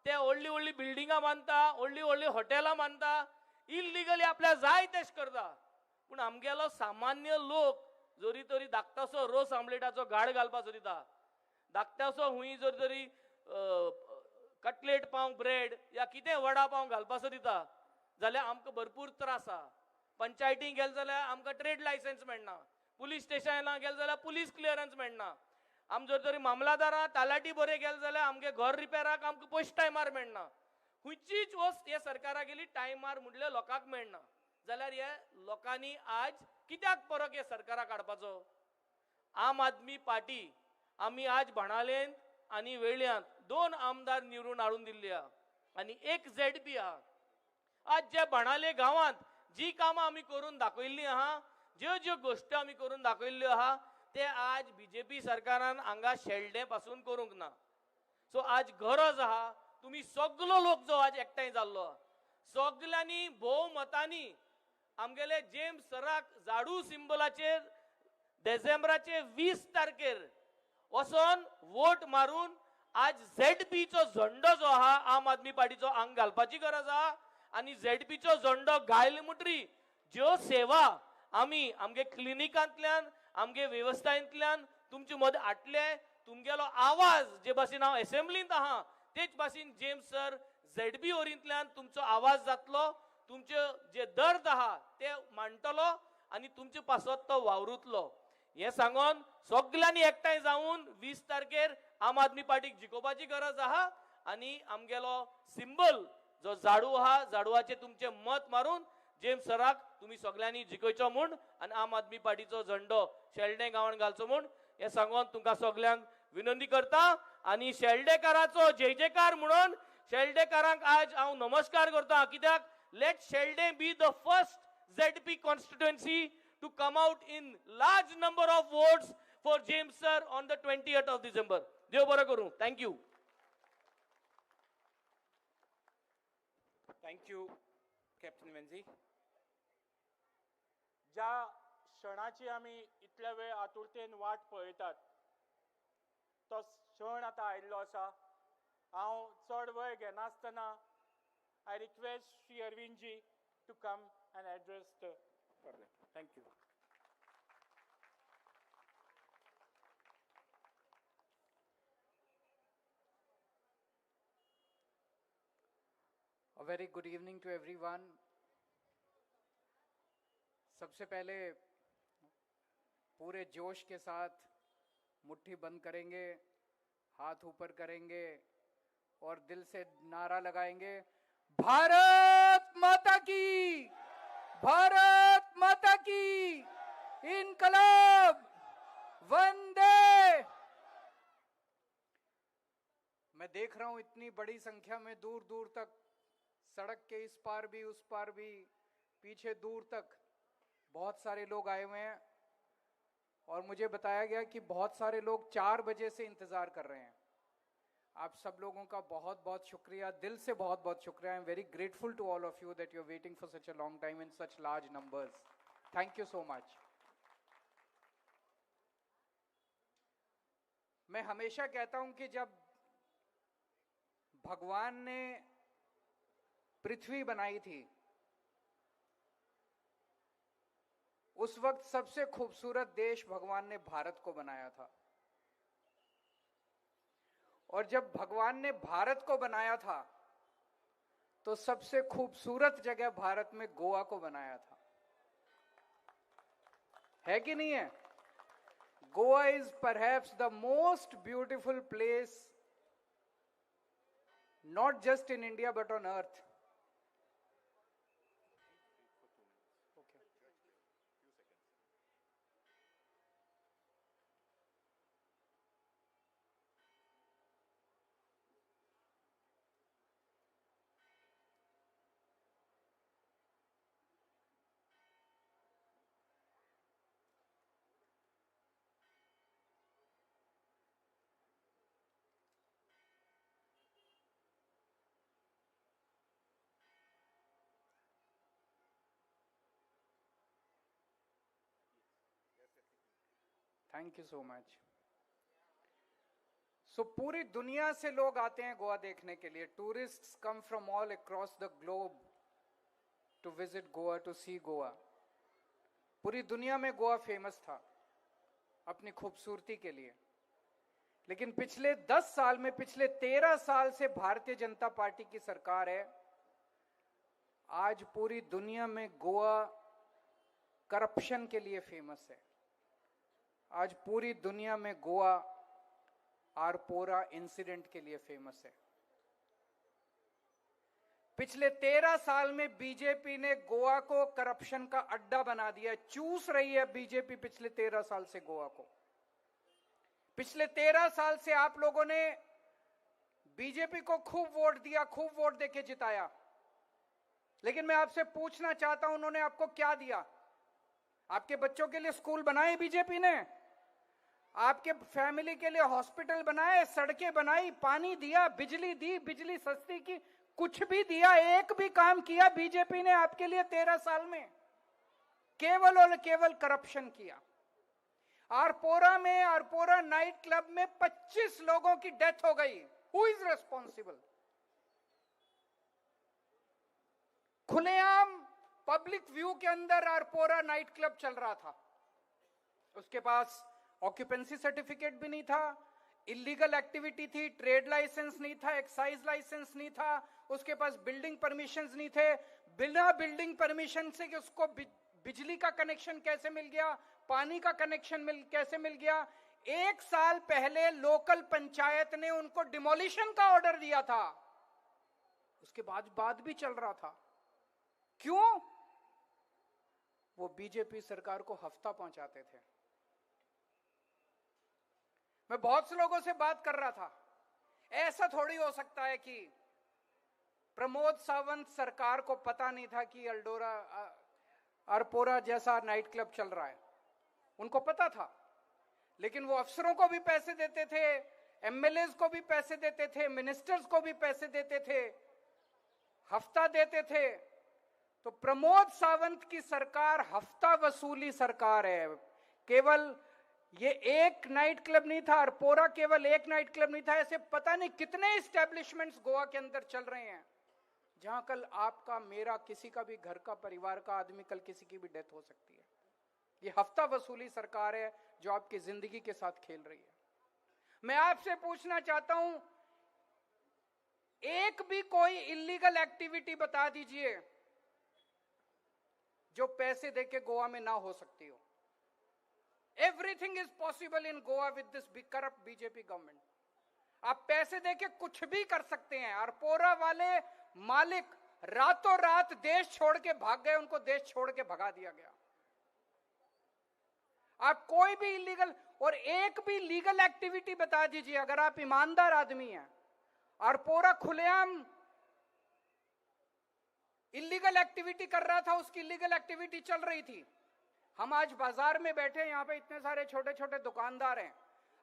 S5: ते व्हडली व्हडली बिल्डिंगां बांदता, व्हडली व्हडली हॉटेलां बांदता, इल्लिगली आपल्या जाय तेश करता. पूण आमगेलो सामान्य लोक जरी तरी धाकटासो रोस आमलेटाचो गाड घालपाचो दिता, धाकटासो हुंय जर तरी कटलेट पाव ब्रेड या कितें वडा पाव घालपाचो दिता जाल्यार आमकां भरपूर त्रास आहा. पंचायतीन गेले जाल्यार आमकां ट्रेड लायसन्स मेळना, पुलीस स्टेशनां गेले जाल्यार पुलीस क्लियरन्स मेळना, आम जर तरी मामलादारां तलाठी बरे गेले जाल्यार आमगे घर रिपेराक आमकां पयशे टायमार मेळना. खंयचीच वस्त हे सरकारा गेली टायमार म्हणल्यार लोकांक मेळना. जाल्यार हे लोकांनी आज कित्याक परक हे सरकारा काडपाचो? आम आदमी पार्टी आमी आज बाणालेंत आनी वेळ्यांत 2 आमदार निवडून हाडून दिल्ली आहा आनी 1 झेडपी आहा. आज जे बाणाले गांवांत जी कामां आमी करून दाखयल्लीं आहा, ज्यो ज्यो गोश्टी आमी करून दाखयल्ल्यो आहा ते आज बीजेपी सरकारान हांगा शेल्डें पासून करूंक ना. सो आज गरज आहा तुमी सगलो लोक जो आज एकठांय जाल्लो सगल्यांनी भोवमतांनी आमगेले जेम्स सराक झाडू सिंबलाचेर डिसेंबराचे 20 तारखेर वचोन वोट मारून आज झेडपीचो झंडो जो आहा आम आदमी पार्टीचो आंग घालपाची गरज आहा. आनी झेडपीचो झंडो घायल म्हणटरी ज्यो सेवा आमी आमगे क्लिनिकांतल्यान आमगे वेवस्थांतल्यान तुमचे मदें हाडले, तुमगेलो आवाज जे भाशेन हांव एसेंब्लींत आहा तेच भाशेन जेम्स सर झेडपी ओरींतल्यान तुमचो आवाज जातलो. तुमचे जे दर्द आहा ते मांडटलो आनी तुमचे पासत तो वावरुतलो. हें सांगोन सगल्यांनी एकठांय जावन 20 तारखेर आम आदमी पार्टीक जिखोवपाची गरज आहा आनी आमगेलो सिंबल जो झाडू आहा झाडवाचें तुमचें मत मारून जेम्स सराक तुमी सगल्यांनी जिखयचो म्हूण आनी आम आदमी पार्टीचो झंडो शेल्डें गांवान घालचो म्हूण हें सांगोन तुमकां सगल्यांक विनंती करता. आनी शेल्डेकाराचो जय जयकार म्हणून शेल्डेकारांक आज हांव नमस्कार करता, कित्याक let Sheldem be the first ZP constituency to come out in large number of votes for James sir on the 20th of December. देव बरो करूं. Thank you.
S2: Thank you captain Venzy. ज्या क्षणाची आमी इतल्या वेळ आतुरतेन वाट पळयतात तो क्षण आतां आयिल्लो आसा. हांव चड वेळ घेनासतना I request Shri Arvindji to come and address the public. Thank you.
S6: A very good evening to everyone. सबसे पहले पूरे जोश के साथ मुट्ठी बंद करेंगे, हाथ ऊपर करेंगे और दिल से नारा लगाएंगे, भारत माता की, भारत माता की, इनकलाब वंदे। मैं देख रहा हूं इतनी बड़ी संख्या में दूर दूर तक, सड़क के इस पार भी उस पार भी, पीछे दूर तक बहुत सारे लोग आए हुए हैं और मुझे बताया गया कि बहुत सारे लोग 4 बजे से इंतज़ार कर रहे हैं। आप सब लोगों का बहुत बहुत शुक्रिया, दिल से बहुत बहुत शुक्रिया। I am very grateful to all of you that you are waiting for such a long time in such large numbers. Thank you so much. मैं हमेशा कहता हूं कि जब भगवान ने पृथ्वी बनाई थी उस वक्त सबसे खूबसूरत देश भगवान ने भारत को बनाया था, और जब भगवान ने भारत को बनाया था तो सबसे खूबसूरत जगह भारत में गोवा को बनाया था। है कि नहीं है? Goa is perhaps the most beautiful place not just in India but on earth. Thank you so much. So पूरी दुनिया से लोग आते हैं गोवा देखने के लिए। Tourists come from all across the globe to visit Goa, to see Goa. पूरी दुनिया में Goa famous था अपनी खूबसूरती के लिए, लेकिन पिछले 10 साल में, पिछले 13 साल से भारतीय जनता पार्टी की सरकार है। आज पूरी दुनिया में गोवा करप्शन के लिए फेमस है। आज पूरी दुनिया में गोवा आरपोरा इंसिडेंट के लिए फेमस है। पिछले 13 साल में बीजेपी ने गोवा को करप्शन का अड्डा बना दिया। चूस रही है बीजेपी पिछले 13 साल से गोवा को। पिछले 13 साल से आप लोगों ने बीजेपी को खूब वोट दिया, खूब वोट देके जिताया, लेकिन मैं आपसे पूछना चाहता हूं, उन्होंने आपको क्या दिया? आपके बच्चों के लिए स्कूल बनाए बीजेपी ने? आपके फैमिली के लिए हॉस्पिटल बनाए, सड़कें बनाई, पानी दिया, बिजली दी, बिजली सस्ती की, कुछ भी दिया? एक भी काम किया बीजेपी ने आपके लिए 13 साल में? केवल और केवल करप्शन किया। आरपोरा में, आरपोरा नाइट क्लब में 25 लोगों की डेथ हो गई। Who is responsible? खुलेआम पब्लिक व्यू के अंदर आरपोरा नाइट क्लब चल रहा था। उसके पास ऑक्यूपेंसी सर्टिफिकेट भी नहीं था, इलीगल एक्टिविटी थी, ट्रेड लाइसेंस नहीं था, एक्साइज लाइसेंस नहीं था, उसके पास बिल्डिंग परमिशंस नहीं थे। बिना बिल्डिंग परमिशन से कि उसको बिजली का कनेक्शन कैसे मिल गया, पानी का कनेक्शन कैसे मिल गया। 1 साल पहले लोकल पंचायत ने उनको डिमोलिशन का ऑर्डर दिया था, उसके बाद भी चल रहा था। क्यों? वो बीजेपी सरकार को हफ्ता पहुंचाते थे। मैं बहुत से लोगों से बात कर रहा था, ऐसा थोड़ी हो सकता है कि प्रमोद सावंत सरकार को पता नहीं था कि अल्डोरा अरपोरा जैसा नाइट क्लब चल रहा है। उनको पता था, लेकिन वो अफसरों को भी पैसे देते थे, एमएलएज को भी पैसे देते थे, मिनिस्टर्स को भी पैसे देते थे, हफ्ता देते थे। तो प्रमोद सावंत की सरकार हफ्ता वसूली सरकार है। केवल ये एक नाइट क्लब नहीं था, अरपोरा केवल एक नाइट क्लब नहीं था, ऐसे पता नहीं कितने एस्टेब्लिशमेंट्स गोवा के अंदर चल रहे हैं, जहां कल आपका, मेरा, किसी का भी घर का, परिवार का आदमी कल किसी की भी डेथ हो सकती है। ये हफ्ता वसूली सरकार है जो आपकी जिंदगी के साथ खेल रही है। मैं आपसे पूछना चाहता हूं, एक भी कोई इलीगल एक्टिविटी बता दीजिए जो पैसे देके गोवा में ना हो सकती हो। Everything is possible in Goa with this corrupt BJP government. आप पैसे देके कुछ भी कर सकते हैं। अरपोरा वाले मालिक रातों रात देश छोड़ के भाग गए, उनको देश छोड़ के भगा दिया गया। आप कोई भी इलीगल और एक भी लीगल एक्टिविटी बता दीजिए अगर आप ईमानदार आदमी हैं। अरपोरा खुलेआम इलीगल एक्टिविटी कर रहा था, उसकी इलीगल एक्टिविटी चल रही थी। हम आज बाजार में बैठे हैं, यहाँ पे इतने सारे छोटे छोटे दुकानदार हैं।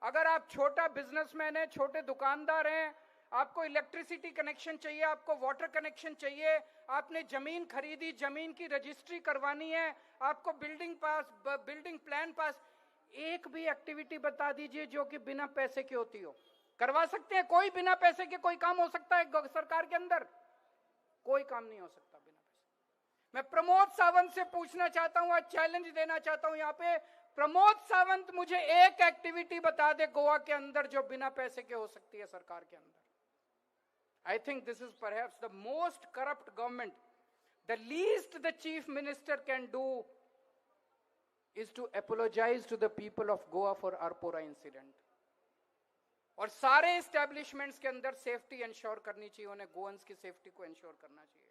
S6: अगर आप छोटा बिजनेसमैन हैं, छोटे दुकानदार हैं, आपको इलेक्ट्रिसिटी कनेक्शन चाहिए, आपको वाटर कनेक्शन चाहिए, आपने जमीन खरीदी, जमीन की रजिस्ट्री करवानी है, आपको building pass, building plan pass, एक भी एक्टिविटी बता दीजिए जो कि बिना पैसे के होती हो। करवा सकते हैं? कोई बिना पैसे के कोई काम हो सकता है सरकार के अंदर? कोई काम नहीं हो सकता बिना पैसे। मैं प्रमोद सावंत से पूछना चाहता हूं, आज चैलेंज देना चाहता हूं यहां पे, प्रमोद सावंत मुझे एक एक्टिविटी बता दे गोवा के अंदर जो बिना पैसे के हो सकती है सरकार के अंदर। I think this is perhaps the most corrupt government. The least the chief minister can do is to apologize to the people of Goa for Arpora incident. और सारे एस्टेब्लिशमेंट्स के अंदर safety ensure करनी चाहिए, उन्हें गोवंस की safety को ensure करना चाहिए।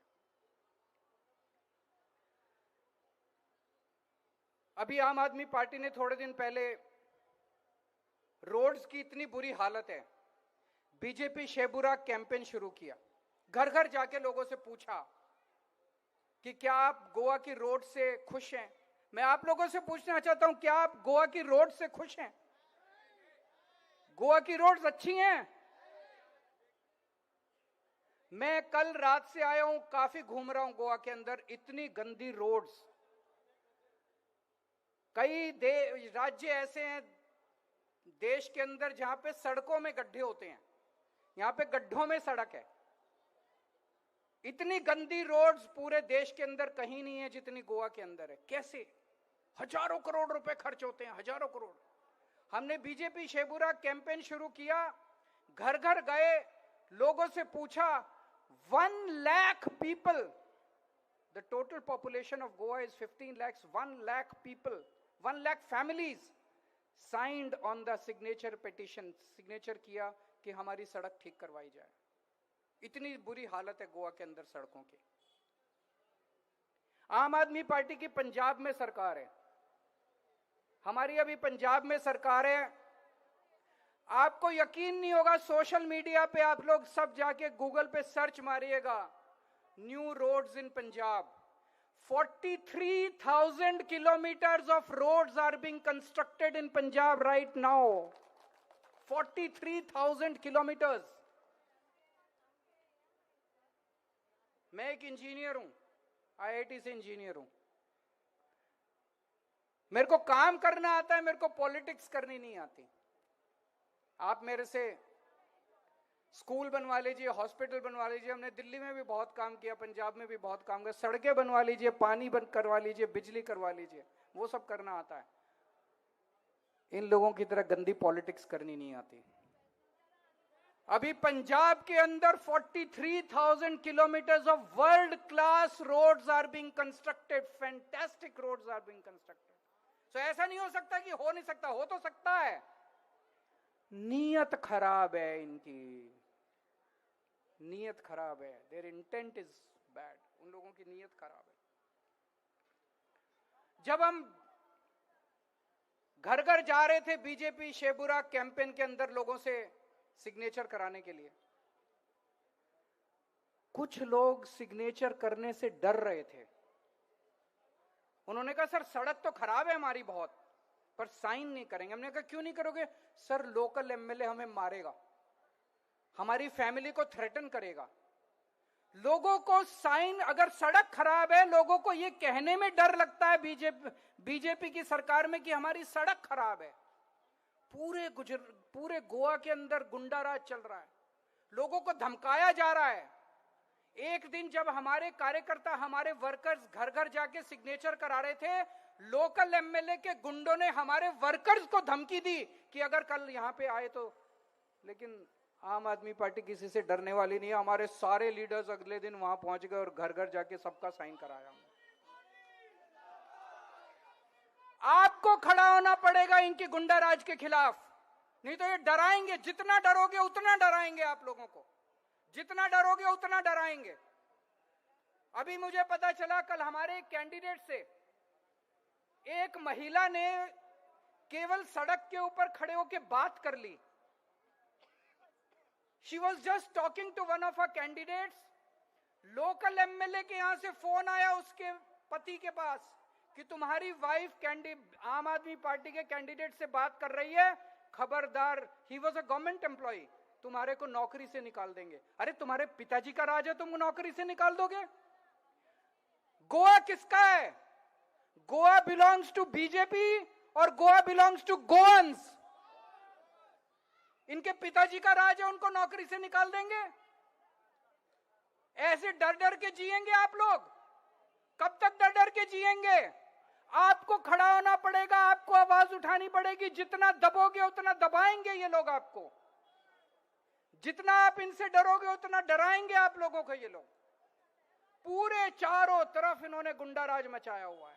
S6: अभी आम आदमी पार्टी ने थोड़े दिन पहले रोड्स की इतनी बुरी हालत है, बीजेपी शेबुरा कैंपेन शुरू किया, घर घर जाके लोगों से पूछा कि क्या आप गोवा की रोड से खुश हैं। मैं आप लोगों से पूछना चाहता हूं, क्या आप गोवा की रोड से खुश हैं? गोवा की रोड्स अच्छी हैं? मैं कल रात से आया हूं, काफी घूम रहा हूं गोवा के अंदर, इतनी गंदी रोड्स। कई राज्य ऐसे हैं देश के अंदर जहां पे सड़कों में गड्ढे होते हैं, यहां पे गड्ढों में सड़क है। इतनी गंदी रोड्स पूरे देश के अंदर कहीं नहीं है जितनी गोवा के अंदर है। कैसे? हजारों करोड़ रुपए खर्च होते हैं, हजारों करोड़। हमने बीजेपी शेबुरा कैंपेन शुरू किया, घर घर गए, लोगों से पूछा, 1 lakh people, the total population of Goa is 15 lakhs, 1 lakh people, 1 lakh families signed on the signature petition, signature किया कि हमारी सड़क ठीक करवाई जाए। इतनी बुरी हालत है गोवा के अंदर सड़कों की। आम आदमी पार्टी की पंजाब में सरकार है, हमारी अभी पंजाब में सरकार है। आपको यकीन नहीं होगा, सोशल मीडिया पे आप लोग सब जाके गूगल पे सर्च मारिएगा, new roads in Punjab, 43,000 kilometers of roads are being constructed in Punjab right now. 43,000 kilometers. मैं एक इंजीनियर हूं, आईआईटी से इंजीनियर हूं, मेरे को काम करना आता है, मेरे को पॉलिटिक्स करनी नहीं आती। आप मेरे से स्कूल बनवा लीजिए, हॉस्पिटल बनवा लीजिए, हमने दिल्ली में भी बहुत काम किया, पंजाब में भी बहुत काम किया, सड़कें बनवा लीजिए, पानी बंद करवा लीजिए, बिजली करवा लीजिए, वो सब करना आता है। इन लोगों की तरह गंदी पॉलिटिक्स करनी नहीं आती। अभी पंजाब के अंदर 43,000 kilometres of world class roads are being constructed, fantastic roads are being constructed. So ऐसा नहीं हो सकता कि हो नहीं सकता, हो तो सकता है। नीयत खराब है इनकी, नीयत खराब है, there intent is bad, उन लोगों की नीयत खराब है। जब हम घर घर जा रहे थे बीजेपी शेबुरा कैंपेन के अंदर लोगों से सिग्नेचर कराने के लिए, कुछ लोग सिग्नेचर करने से डर रहे थे। उन्होंने कहा सर सड़क तो खराब है हमारी बहुत, पर साइन नहीं करेंगे। हमने कहा क्यों नहीं करोगे? सर लोकल एमएलए हमें मारेगा, हमारी फैमिली को थ्रेटन करेगा। लोगों को साइन, अगर सड़क खराब है लोगों को यह कहने में डर लगता है बीजेपी की सरकार में कि हमारी सड़क खराब है। पूरे गोवा के अंदर गुंडा राज चल रहा है, लोगों को धमकाया जा रहा है। एक दिन जब हमारे कार्यकर्ता, हमारे वर्कर्स घर घर जाके सिग्नेचर करा रहे थे, लोकल एमएलए के गुंडों ने हमारे वर्कर्स को धमकी दी कि अगर कल यहां पे आए तो। लेकिन आम आदमी पार्टी किसी से डरने वाली नहीं है। हमारे सारे लीडर्स अगले दिन वहां पहुंच गए और घर घर जाके सबका साइन कराया। आपको खड़ा होना पड़ेगा इनकी गुंडा राज के खिलाफ, नहीं तो ये डराएंगे। जितना डरोगे उतना डराएंगे आप लोगों को, जितना डरोगे उतना डराएंगे। अभी मुझे पता चला कल हमारे कैंडिडेट से एक महिला ने केवल सड़क के ऊपर खड़े होकर बात कर ली। She was just talking to one of our candidates. Local MLA K यहां से फोन आया उसके पति के पास कि तुम्हारी वाइफ आम आदमी पार्टी के कैंडिडेट से बात कर रही है, खबरदार, he was a government employee, तुम्हारे को नौकरी से निकाल देंगे। अरे तुम्हारे पिताजी का राज है, तुम नौकरी से निकाल दोगे? गोवा किसका है? गोवा बिलोंग्स टू बीजेपी और गोवा बिलोंग्स टू गोअन्स। इनके पिताजी का राज है, उनको नौकरी से निकाल देंगे? ऐसे डर डर के जिएंगे आप लोग? कब तक डर डर के जिएंगे? आपको खड़ा होना पड़ेगा, आपको आवाज उठानी पड़ेगी। जितना दबोगे उतना दबाएंगे ये लोग आपको, जितना आप इनसे डरोगे उतना डराएंगे आप लोगों को ये लोग। पूरे चारों तरफ इन्होंने गुंडा राज मचाया हुआ है।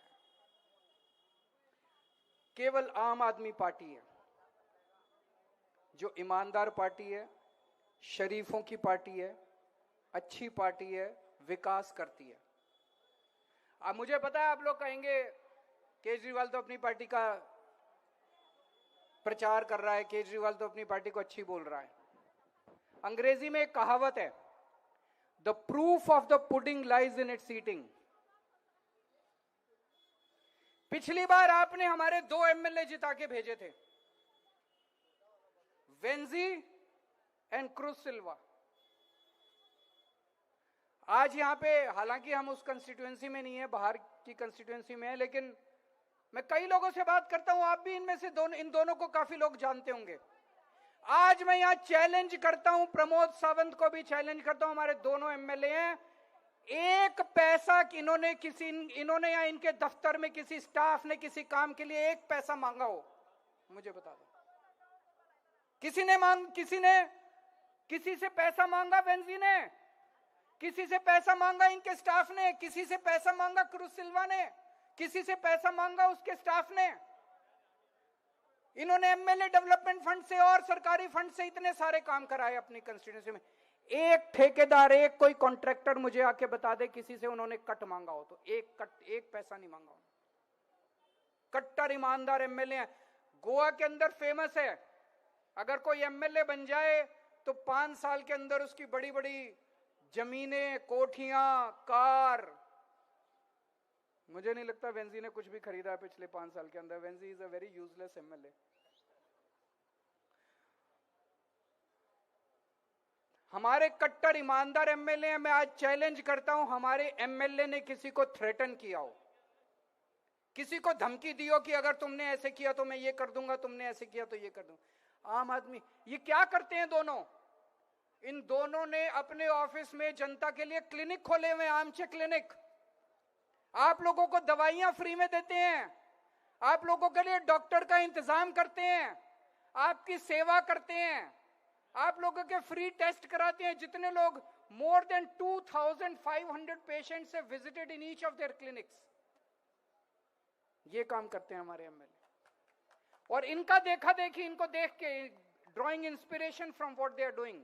S6: केवल आम आदमी पार्टी है जो ईमानदार पार्टी है, शरीफों की पार्टी है, अच्छी पार्टी है, विकास करती है। अब मुझे पता है आप लोग कहेंगे केजरीवाल तो अपनी पार्टी का प्रचार कर रहा है, केजरीवाल तो अपनी पार्टी को अच्छी बोल रहा है। अंग्रेजी में एक कहावत है, the proof of the pudding lies in its eating. पिछली बार आपने हमारे 2 एमएलए जिता के भेजे थे, वेंजी एंड क्रूज सिल्वा। आज यहां पे, हालांकि हम उस कंस्टिट्यूएंसी में नहीं है, बाहर की कंस्टिट्यूएंसी में है, लेकिन मैं कई लोगों से बात करता हूं, आप भी इनमें से इन दोनों को काफी लोग जानते होंगे। आज मैं यहां चैलेंज करता हूं, प्रमोद सावंत को भी चैलेंज करता हूं, हमारे दोनों एमएलए हैं, एक पैसा इन्होंने किसी, इन्होंने या इनके दफ्तर में किसी स्टाफ ने किसी काम के लिए एक पैसा मांगा हो, मुझे बता दो। किसी ने मांग, किसी ने किसी से पैसा मांगा? वेंजी ने किसी से पैसा मांगा? इनके स्टाफ ने किसी से पैसा मांगा? क्रूज सिल्वा ने किसी से पैसा मांगा? उसके स्टाफ ने? इन्होंने एमएलए डेवलपमेंट फंड से और सरकारी फंड से इतने सारे काम कराए अपनी कंस्टिट्यूएंसी में। एक ठेकेदार, एक कोई कॉन्ट्रैक्टर मुझे आके बता दे किसी से उन्होंने कट मांगा हो तो, एक कट, एक पैसा नहीं मांगा हो। कट्टर ईमानदार एमएलए हैं, गोवा के अंदर फेमस है। अगर कोई एमएलए बन जाए तो 5 साल के अंदर उसकी बड़ी बड़ी जमीनें, कोठियां, कार। मुझे नहीं लगता वेंजी ने कुछ भी खरीदा है पिछले 5 साल के अंदर। Venzy is a very useless MLA. हमारे कट्टर ईमानदार एमएलए हैं। मैं आज चैलेंज करता हूं, हमारे एमएलए ने किसी को थ्रेटन किया हो, किसी को धमकी दी हो कि अगर तुमने ऐसे किया तो मैं ये कर दूंगा, तुमने ऐसे किया तो ये कर दूंगा। आम आदमी ये क्या करते हैं दोनों? इन दोनों ने अपने ऑफिस में जनता के लिए क्लिनिक खोले हुए, आमचे क्लिनिक। आप लोगों को दवाइयां फ्री में देते हैं, आप लोगों के लिए डॉक्टर का इंतजाम करते हैं, आपकी सेवा करते हैं। आप लोगों के फ्री टेस्ट कराते हैं। जितने लोग, more than 2500 patients have visited in each of their clinics. ये काम करते हैं हमारे एमएलए। और इनका देखा देखी, इनको देख K, drawing inspiration from what they are doing,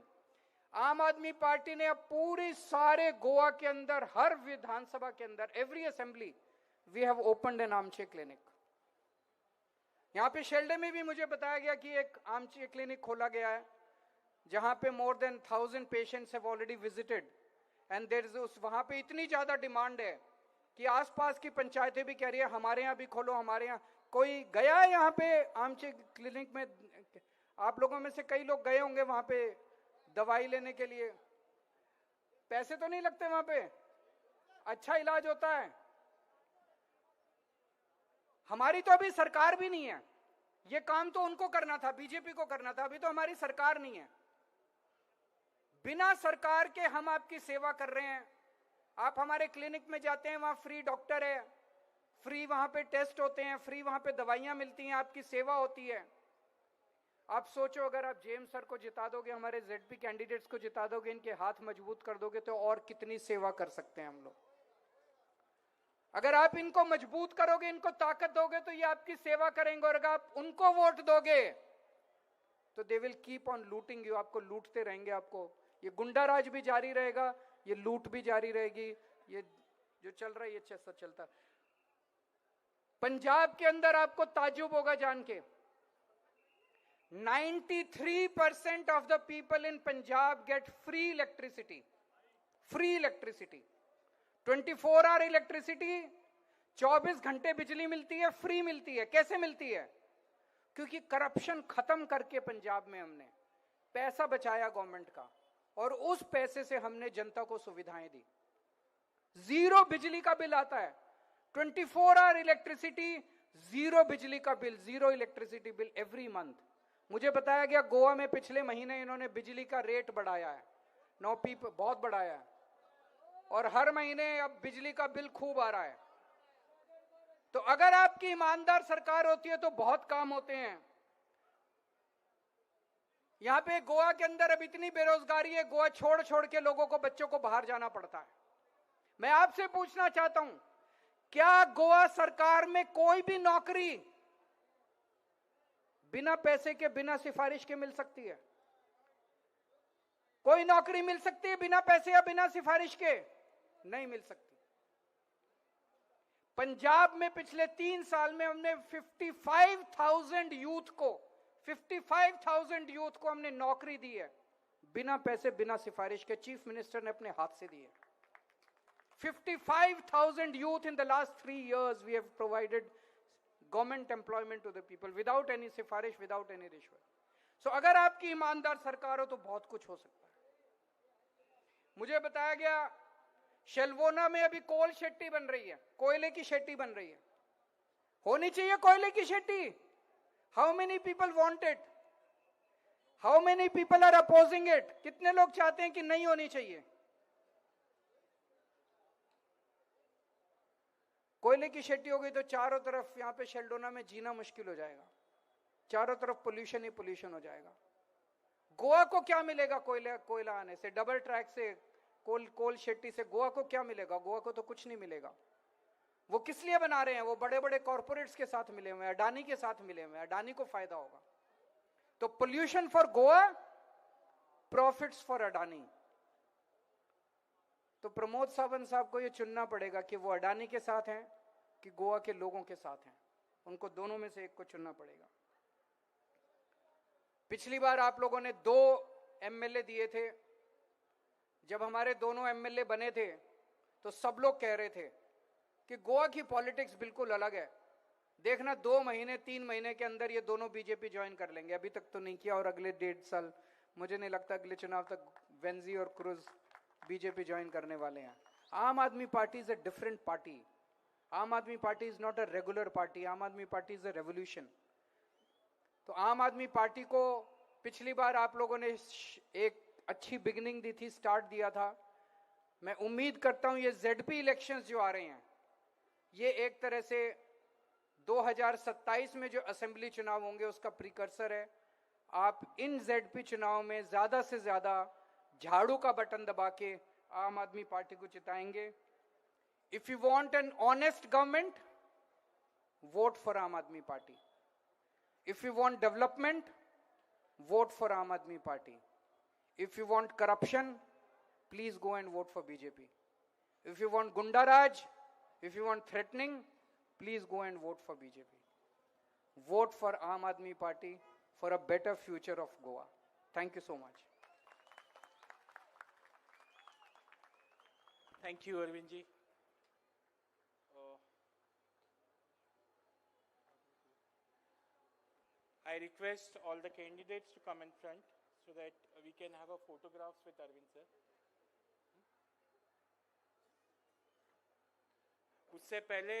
S6: Aam Aadmi party ने अब पूरी सारे गोवा के अंदर, हर विधानसभा के अंदर, every assembly we have opened an Aamche clinic. यहां पे शेल्डे में भी मुझे बताया गया कि एक आमचे क्लिनिक खोला गया है, जहां pay more than 1000 patients have already visited and there is उस वहां पे इतनी ज्यादा डिमांड है कि आसपास की पंचायतें भी कह रही है हमारे यहाँ भी खोलो, हमारे यहाँ। कोई गया है यहाँ पे आमचे क्लिनिक में? आप लोगों में से कई लोग गए होंगे वहां पे दवाई लेने के लिए। पैसे तो नहीं लगते वहां पे, अच्छा इलाज होता है। हमारी तो अभी सरकार भी नहीं है, ये काम तो उनको करना था, बीजेपी को करना था, अभी तो हमारी सरकार नहीं है। बिना सरकार के हम आपकी सेवा कर रहे हैं। आप हमारे क्लिनिक में जाते हैं, वहां फ्री डॉक्टर है, फ्री वहां पे टेस्ट होते हैं, फ्री वहां पे दवाइयां मिलती हैं, आपकी सेवा होती है। आप सोचो, अगर आप जेम्स सर को जिता दोगे, हमारे जेडपी कैंडिडेट्स को जिता दोगे, इनके हाथ मजबूत कर दोगे, तो और कितनी सेवा कर सकते हैं हम लोग। अगर आप इनको मजबूत करोगे, इनको ताकत दोगे, तो ये आपकी सेवा करेंगे। और अगर आप उनको वोट दोगे तो they will keep on looting you, आपको लूटते रहेंगे। आपको ये गुंडा राज भी जारी रहेगा, ये लूट भी जारी रहेगी, ये जो चल रहा है ये सब चलता। पंजाब के अंदर आपको ताजुब होगा जान K, 93% of the people in Punjab get free electricity, free electricity, 24 hour electricity, 24 घंटे बिजली मिलती है, फ्री मिलती है। कैसे मिलती है? क्योंकि करप्शन खत्म करके पंजाब में हमने पैसा बचाया गवर्नमेंट का, और उस पैसे से हमने जनता को सुविधाएं दी। जीरो बिजली का बिल आता है, 24 our electricity, zero बिजली का bill, zero electricity bill every month. मुझे बताया गया गोवा में पिछले महीने इन्होंने बिजली का रेट बढ़ाया है, 9 पी बहुत बढ़ाया है, और हर महीने अब बिजली का बिल खूब आ रहा है। तो अगर आपकी ईमानदार सरकार होती है तो बहुत काम होते हैं। यहां पे गोवा के अंदर अब इतनी बेरोजगारी है, गोवा छोड़ छोड़ के लोगों को, बच्चों को बाहर जाना पड़ता है। मैं आपसे पूछना चाहता हूं, क्या गोवा सरकार में कोई भी नौकरी बिना पैसे के, बिना सिफारिश के मिल सकती है? कोई नौकरी मिल सकती है बिना पैसे या बिना सिफारिश के? नहीं मिल सकती। पंजाब में पिछले 3 साल में हमने 55,000 यूथ को, 55,000 यूथ को हमने नौकरी दी है बिना पैसे बिना सिफारिश के। चीफ मिनिस्टर ने अपने हाथ से दी है। 55,000 youth in the last 3 years we have provided government employment to the people without any सिफारिश, without any रिश्वत। सो अगर आपकी ईमानदार सरकार हो तो बहुत कुछ हो सकता है। मुझे बताया गया शेलवोना में अभी कोल शेट्टी बन रही है, कोयले की शेट्टी बन रही है। होनी चाहिए कोयले की Shetty. How many people want it? How many people are opposing it? कितने लोग चाहते हैं कि नहीं होनी चाहिए? कोयले की शेट्टी हो गई तो चारों तरफ यहां पे शेल्डोना में जीना मुश्किल हो जाएगा, चारों तरफ पोल्यूशन ही पोल्यूशन हो जाएगा। गोवा को क्या मिलेगा कोयला आने से? डबल ट्रैक से, कोल शेट्टी से गोवा को क्या मिलेगा? गोवा को तो कुछ नहीं मिलेगा। वो किस लिए बना रहे हैं? वो बड़े बड़े कॉर्पोरेट्स के साथ मिले हुए हैं, अडानी के साथ मिले हुए हैं, अडानी को फायदा होगा। तो pollution for Goa, profits for Adani. तो प्रमोद सावंत साहब को ये चुनना पड़ेगा कि वो अडानी के साथ हैं कि गोवा के लोगों के साथ हैं। उनको दोनों में से एक को चुनना पड़ेगा। पिछली बार आप लोगों ने 2 एमएलए दिए थे। जब हमारे दोनों एमएलए बने थे तो सब लोग कह रहे थे कि गोवा की पॉलिटिक्स बिल्कुल अलग है, देखना 2 महीने 3 महीने के अंदर ये दोनों बीजेपी ज्वाइन कर लेंगे। अभी तक तो नहीं किया, और अगले 1.5 साल मुझे नहीं लगता अगले चुनाव तक वेंजी और क्रूज बीजेपी ज्वाइन करने वाले हैं। Aam Aadmi Party is a different party. Aam Aadmi Party is not a regular party. Aam Aadmi Party is a revolution. तो आम आदमी पार्टी को पिछली बार आप लोगों ने एक अच्छी बिगिनिंग दी थी, स्टार्ट दिया था। मैं उम्मीद करता हूं ये जेडपी इलेक्शंस जो आ रहे हैं, ये एक तरह से 2027 में जो असेंबली चुनाव होंगे उसका प्रीकर्सर है। आप इन जेडपी चुनाव में ज़्यादा से ज़्यादा झाड़ू का बटन दबा के आम आदमी पार्टी को जिताएंगे। If you want an honest government, vote for Aam Aadmi Party. If you want development, vote for Aam Aadmi Party. If you want corruption, please go and vote for BJP. If you want Gundaraj, if you want threatening, please go and vote for BJP. Vote for Aam Aadmi Party for a better future of Goa. Thank you so much.
S2: Thank you, Arvind ji. I request all the candidates to come in front so that we can have a photographs with Arvind sir. उससे पहले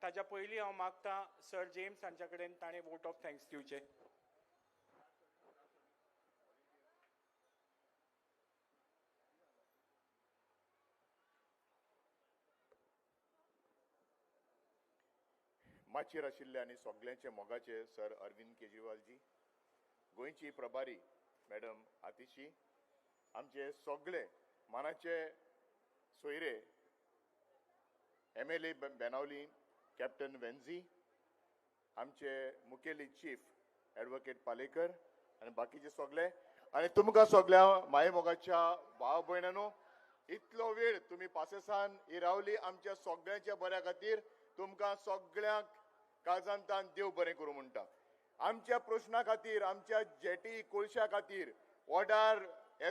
S2: ताज्या पयलीं हांव मागता sir James हांच्या कडेन ताणें vote of thanks दिवचें.
S1: माचयेर आशिल्ले आनी सगल्यांचे मोगाचे सर अरविंद केजरीवालजी, गोंयची प्रभारी मॅडम आतिशी, आमचे सगळे मानाचे सोयरे MLA Benaulim captain Venzy, आमचे मुखेली चीफ एडवोकेट पालेकर आनी बाकीचे सगळे, आनी तुमकां सगळ्या मायमोगाच्या भाव भयणांनो, इतलो वेळ तुमी पासेसान ही रावली आमच्या सगळ्यांच्या बऱ्या खातीर तुमकां सगळ्यांक काळजांतान देव बरें करूं म्हणटा. आमच्या प्रश्ना खातीर, आमच्या जेटी कोळशा खातीर, वॉडार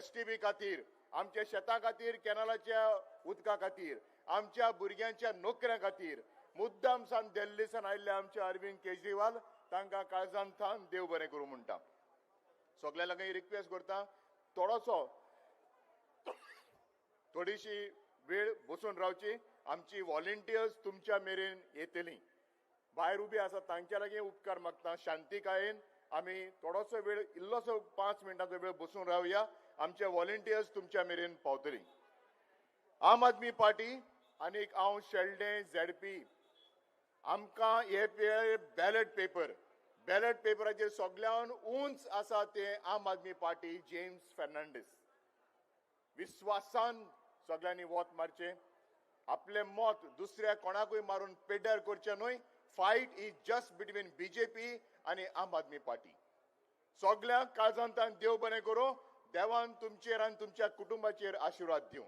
S1: STB खातीर, आमच्या शेतां खातीर, कॅनलाच्या उदका खातीर, आमच्या भुरग्यांच्या नोकऱ्यां खातीर मुद्दाम सान दिल्ली सान आयिल्ले आमचे अरविंद केजरीवाल, तांकां काळजांतान देव बरें करूं म्हणटा. सगळ्या लागीं रिक्वेस्ट करता, थोडोसो थोडीशी वेळ बसून रावची. आमची व्हॉलेंटियर्स तुमच्या मेरेन येतली, भायर उबी आसा तांच्या लागीं उपकार मागता. शांतिकायेन आमी थोडोसो वेळ, इल्लोसो 5 मिनटांचो वेळ बसून रावया. आमचे व्हॉलेंटियर्स तुमच्या मेरेन पावतली. आम आदमी पार्टी आनीक हांव शेल्डें ZP, आमकां हे बॅलट पेपर, बॅलट पेपराचेर सगळ्यान उंच आसा ते आम आदमी पार्टी जेम्स फेर्नांडीस. विस्वासान सगळ्यांनी वोत मारचें, आपलें मत दुसऱ्या कोणाकूय मारून पेड्ड्यार करचें न्हय. Fight is just between BJP आनी आम आदमी पार्टी. सगळ्यांक काळजांतान देव बरें करूं, देवान तुमचेर आनी तुमच्या कुटुंबाचेर आशिर्वाद दिवं.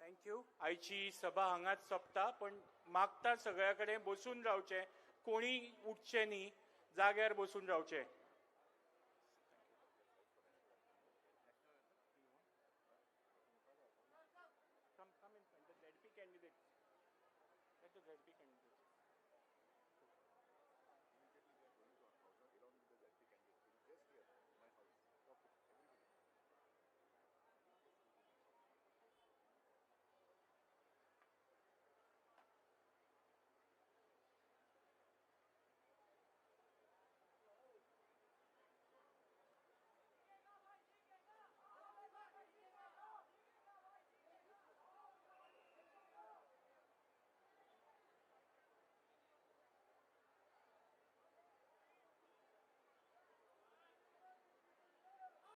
S2: Thank you. आयची सभा हांगाच सोंपता, पण मागता सगळ्या कडेन बसून रावचें, कोणी उठचें न्ही, जाग्यार बसून रावचें.